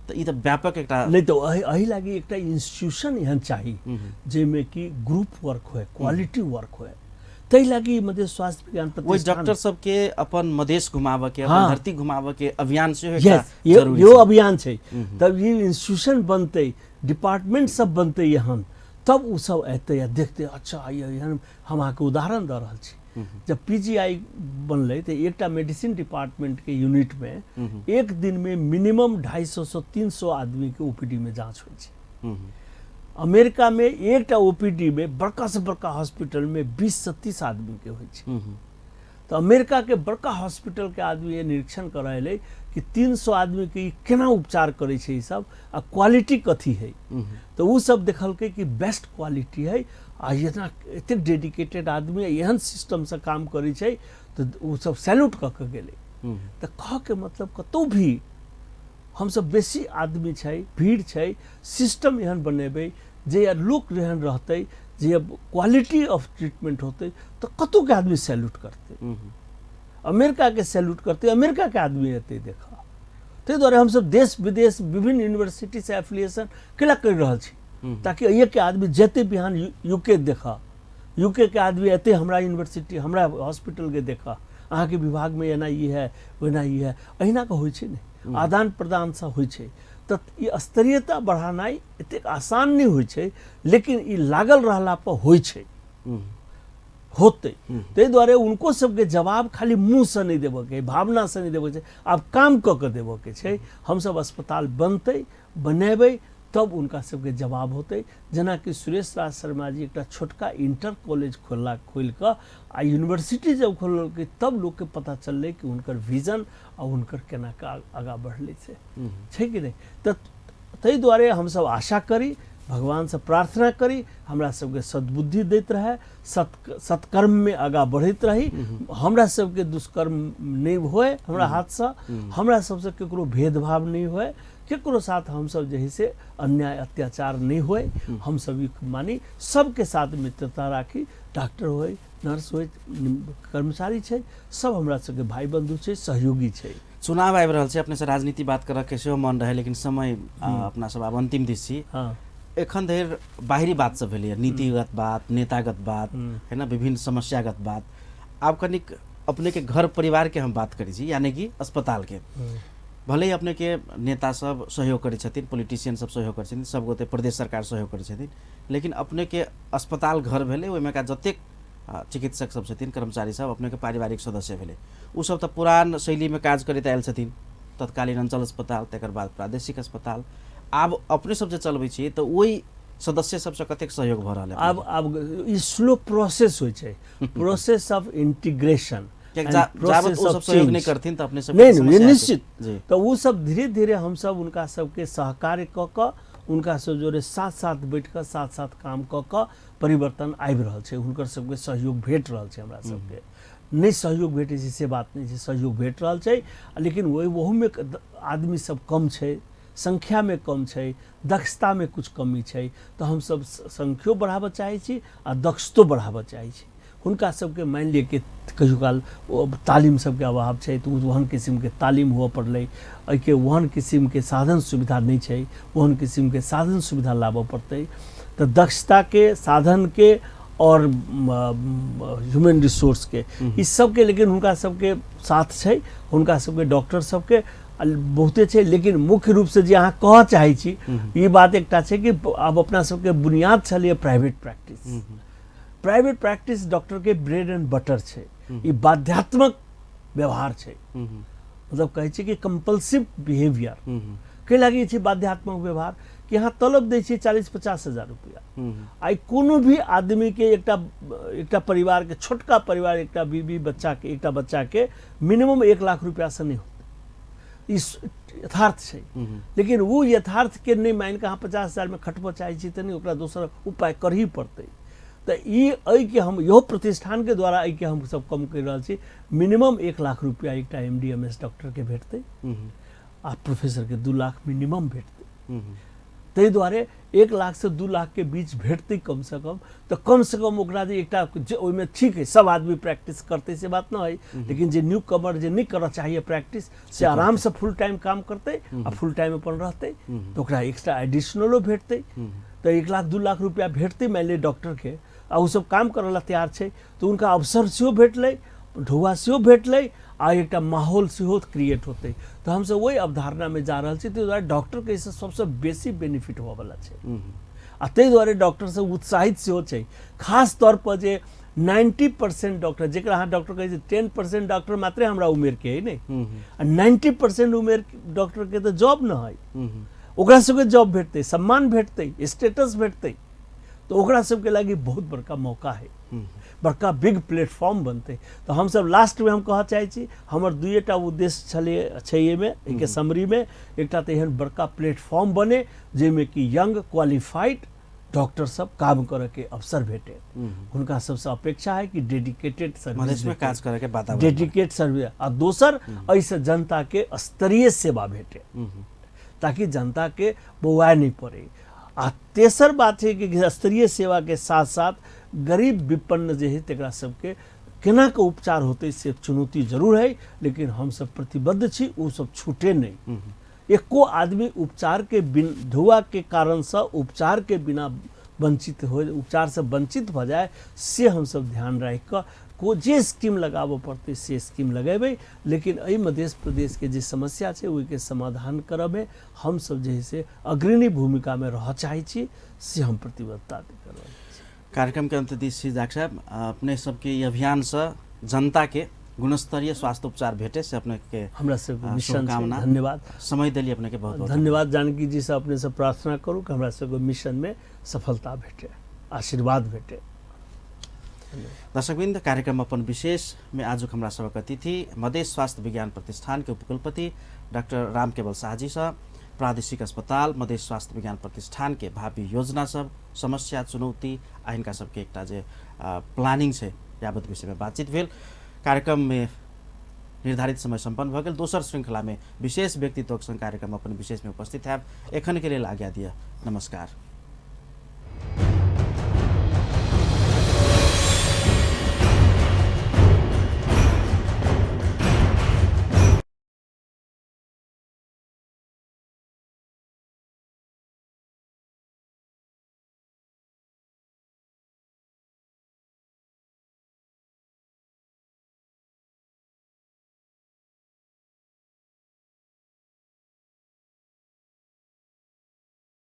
तऽ ई तऽ व्यापक एकटा नहि, तऽ एहि लागि एकटा इंस्टीट्यूशन एहन चाही जाहिमे कि ग्रुप वर्क होय, क्वालिटी वर्क होय। ताहि लागि मधेश स्वास्थ्य विज्ञान प्रतिष्ठान ओहि डॉक्टर सबके अपन मधेश घुमाबऽ के, अपन धरती घुमाबऽ के अभियान सेहो एकटा जरूरी यो अभियान छै। तब ई इंस्टीट्यूशन बनतै, डिपार्टमेंट सब बनतै एहन, तब ओ सब एतै आ देखतै, अच्छा एहन। हम अहाँके उदाहरण दऽ रहल छी, जब PGI बनलै तऽ एकटा मेडिसिन डिपार्टमेंट के यूनिट में एक दिन में मिनिमम 250 से 300 आदमी के OPD में जांच होइ छै। अमेरिका में एकटा OPD में बड़का से बड़का हॉस्पिटल में 20 से 30 आदमी के होइ छै। तऽ अमेरिका के बड़का हॉस्पिटल के आदमी ये निरीक्षण करऽ एलै कि 300 आदमी के ई केना उपचार करै छै ई सब, आ क्वालिटी कथी है। तऽ ओ सब देखलकै कि बेस्ट क्वालिटी है, आ एतना एतेक डेडिकेटेड आदमी एहन सिस्टमसँ काम करै छै, तऽ ओ सब सैल्यूट कऽ के गेलै। तऽ कहऽके मतलब कतहु भी हमसब बेसी आदमी छै, भीड़ छै, सिस्टम एहन बनेबै जे लोक एहन रहतै, जे क्वालिटी ऑफ ट्रीटमेंट होतै, तऽ कतहुके आदमी सैल्यूट करतै, अमेरिकाके सैल्यूट करतै, अमेरिकाके आदमी एतै देखऽ। ताहि दुआरे हमसब देश विदेश विभिन्न यूनिवर्सिटीसँ एफिलिएशन केला करि रहल छी, ताकि एहिके आदमी जेतै बिहान यूके देखऽ, यूके के आदमी एतै हमरा यूनिवर्सिटी, हमरा हॉस्पिटलके देखऽ, अहाँके विभागमे एना ई है, ओना ई है, एहिना कऽ होइ छै ने, आदान प्रदानसँ होइ छै। तऽ ई स्तरीयता बढ़ानाइ एतेक आसान नहि होइ छै, लेकिन ई लागल रहला पर होइ छै, होतै। ताहि दुआरे हुनको सबके जवाब खाली मुँहसँ नहि देबऽके, भावनासँ नहि देबऽके छै, आब काम कऽ कऽ देबऽके छै। हमसब अस्पताल बनतै, बनेबै, तब हुनका सबके जवाब होतै। जेनाकि सुरेश राज शर्मा जी एकटा छोटका इंटर कॉलेज खोलि कऽ आ यूनिवर्सिटी जब खोललकै, तब लोकके पता चललै कि हुनकर विजन आ हुनकर केना कऽ आगाँ बढ़लै से छै कि नहि। तऽ ताहि दुआरे हमसब आशा करी, भगवानसँ प्रार्थना करी, हमरा सबके सद्बुद्धि दैत रहए, सत्कर्ममे आगाँ बढ़ैत रही, हमरा सबके दुष्कर्म नहि होए हमरा हाथसँ, हमरा सबसँ ककरो भेदभाव नहि होए, केकरो साथ हमसब जे है से अन्याय अत्याचार नहि होए, हमसब ई मानी सबके साथ मित्रता राखी, डॉक्टर होए, नर्स होए, कर्मचारी छै, सब हमरा सबके भाई बंधु छै, सहयोगी छै। चुनाव आबि रहल छै, अपने से राजनीति बात करऽ के सेहो मन रहे, लेकिन समय अपना सब आब अंतिम दिस छी। एखन धरि बाहरी बात सब भेलैए, नीतिगत बात, नेतागत बात, है ना, विभिन्न समस्यागत बात। आब कनिक अपने के घर परिवार के हम बात करै छी, यानी कि अस्पताल के। भले ही अपने के नेता सब सहयोग करै छथिन, पॉलिटिशियन सब सहयोग करै छथिन, सब गोटे प्रदेश सरकार सहयोग करै छथिन, लेकिन अपने के अस्पताल घर भेलै, ओहिमे का जतेक चिकित्सक सब छथिन, कर्मचारी सब अपने के पारिवारिक सदस्य भेलै, ओ सब तऽ पुरान शैलीमे काज करैत आयल छथिन, तत्कालीन अंचल अस्पताल, तकर बाद प्रादेशिक अस्पताल। आब अपने सब जे चलबै छियै तऽ ओहि सदस्य सबसँ कतेक सहयोग भऽ रहल है? आब ई स्लो प्रोसेस होइ छै, प्रोसेस ऑफ इंटीग्रेशन। जाबत ओ सब सहयोग नहि करथिन तऽ अपने सब नहि, नहि, निश्चित। तऽ ओ सब धीरे धीरे हमसब हुनका सबके सहकार्य कऽ कऽ, हुनका सब जोरे साथ साथ बैठ कऽ, साथ साथ काम कऽ कऽ परिवर्तन आबि रहल छै। हुनकर सबके सहयोग भेट रहल छै। हमरा सबके नहि सहयोग भेटै छै से बात नहि छै, सहयोग भेट रहल छै, लेकिन ओहि ओहूमे आदमी सब कम छै, संख्यामे कम छै, दक्षतामे कुछ कमी छै। तऽ हमसब संख्यो बढ़ाबऽ चाहै छी आ दक्षतो बढ़ाबऽ चाहै छी। हुनका सबके मानि लिअ कि कहियो काल तालीम सबके अभाव छै, तऽ ओहन किसिमके तालीम हुअ पड़लै, एहिके ओहन किसिमके साधन सुविधा नहि छै, ओहन किसिमके साधन सुविधा लाबऽ पड़तै। तऽ दक्षताके, साधनके और ह्यूमन रिसोर्सके, ई सबके, लेकिन हुनका सबके साथ छै, हुनका सबके डॉक्टर सबके बहुते छै। लेकिन मुख्य रूपसँ जे अहाँ कहऽ चाहै छी, ई बात एकटा छै कि आब अपना सबके बुनियाद छलैए प्राइवेट प्रैक्टिस। प्राइवेट प्रैक्टिस डॉक्टरके ब्रेड एंड बटर छै, ई बाध्यात्मक व्यवहार छै, मतलब कहै छै कि कम्पल्सिव बिहेवियर। कै लागि छै बाध्यात्मक व्यवहार? कि अहाँ तलब दै छियै 40-50 हजार रुपया। आइ कोनो भी आदमीके एकटा एकटा परिवारके, छोटका परिवार, एकटा बीबी बच्चाके, एकटा बच्चाके मिनिमम 1 लाख रुपयासँ नहि होतै। ई यथार्थ छै। लेकिन वो यथार्थके नहि मानि कऽ अहाँ 50 हजारमे खटबऽ चाहै छी तऽ नहि, ओकरा दोसर उपाय करही पड़तै। तऽ ई एहिके हम इहो प्रतिष्ठानके द्वारा एहिके हम सब कम करि रहल छी। मिनिमम 1 लाख रुपया एकटा MD MS डॉक्टरके भेटतै आ प्रोफेसरके 2 लाख मिनिमम भेटतै। ताहि दुआरे 1 लाखसँ 2 लाखके बीच भेटतै कमसँ कम, तऽ कमसँ कम ओकरा जे एकटा जे ओहिमे ठीक है सब आदमी प्रैक्टिस करतै से बात नहि है, लेकिन जे न्यू कमर जे नहि करऽ चाहिए प्रैक्टिस से आरामसँ फुल टाइम काम करतै आ फुल टाइम अपन रहतै, तऽ ओकरा एक्स्ट्रा एडिशनलो भेटतै। तऽ 1 लाख 2 लाख रुपया भेटतै मानि लिअ डॉक्टरके, आ ओसब काम करऽ लए तैयार छै, तऽ हुनका अवसर सेहो भेटलै, ढौआ सेहो भेटलै आ एकटा माहौल सेहो क्रिएट होतै। तऽ हमसब ओहि अवधारणामे जा रहल छी। ताहि दुआरे डॉक्टरके एहिसँ सबसँ बेसी बेनिफिट होबऽवला छै आ ताहि दुआरे डॉक्टर सब उत्साहित सेहो छै। खास तौर पर जे 90% डॉक्टर, जकरा अहाँ डॉक्टर कहै छी, 10% डॉक्टर मात्रे हमरा उमेरके है नहि, आ 90% उमेर डॉक्टरके तऽ जॉब न है, ओकरा सबके जॉब भेटतै, सम्मान भेटतै, स्टेटस भेटतै, तऽ ओकरा सबके लागि बहुत बड़का मौका है, बड़का बिग प्लेटफॉर्म बनतै। तऽ हमसब लास्टमे हम कहऽ चाहै छी, हमर दुइएटा उद्देश्य छलै छै एहिमे, एहिके समरीमे। एकटा तऽ एहन बड़का प्लेटफॉर्म बने जाहिमे कि यंग क्वालिफाइड डॉक्टर सब काम करऽके अवसर भेटे। हुनका सबसँ अपेक्षा है कि डेडिकेटेड सर्विस में काज करऽके वातावरण, डेडिकेट सर्विस, आ दोसर एहिसँ जनताके स्तरीय सेवा भेटे ताकि जनताके बौआए नहि पड़े। आ तेसर बात है कि स्तरीय सेवा के साथ साथ गरीब विपन्न जे है तकरा सबके केना के उपचार होतै से चुनौती जरूर है, लेकिन हमसब प्रतिबद्ध छी ओ सब छूटे नहीं। एको आदमी उपचार के बिन धुआ के कारणसँ उपचार के बिना वंचित हो, उपचार से वंचित भऽ जाए से हमसब ध्यान राखि कऽ को जे स्कीम लगाबऽ पड़तै से स्कीम लगेबै। लेकिन एहि मध्य प्रदेशके जे समस्या छै ओहिके समाधान करऽमे हमसब जे है से अग्रणी भूमिकामे रहऽ चाहै छी, से हम प्रतिबद्धता कर रहल छी। कार्यक्रम के अंत दिस छी डॉक्टर साहब, अपने सबके ई अभियानसँ जनता के गुणस्तरीय स्वास्थ्य उपचार भेटे से अपने के हमरा सबके मिशन छै। धन्यवाद, समय देली अपने के, बहुत बहुत धन्यवाद। जानकी जी से अपने से प्रार्थना करू कि हमरा सबके मिशन में सफलता भेटे, आशीर्वाद भेटे। दर्शकवृंद, कार्यक्रम अपन विशेष में आजुक हमरा सबक अतिथि मधेश स्वास्थ्य विज्ञान प्रतिष्ठान के उपकुलपति डॉक्टर रामकेवल शाहजी सँ प्रादेशिक अस्पताल मधेश स्वास्थ्य विज्ञान प्रतिष्ठान के भावी योजना सब, समस्या, चुनौती आ हिनका सबके एकटा जे प्लानिंग छै यावत विषय में बातचीत भेल। कार्यक्रम में निर्धारित समय सम्पन्न भऽ गेल। दोसर श्रृंखला में विशेष व्यक्तित्वक संग कार्यक्रम अपन विशेष में उपस्थित हैब। एखन के लेल आज्ञा दिअ, नमस्कार।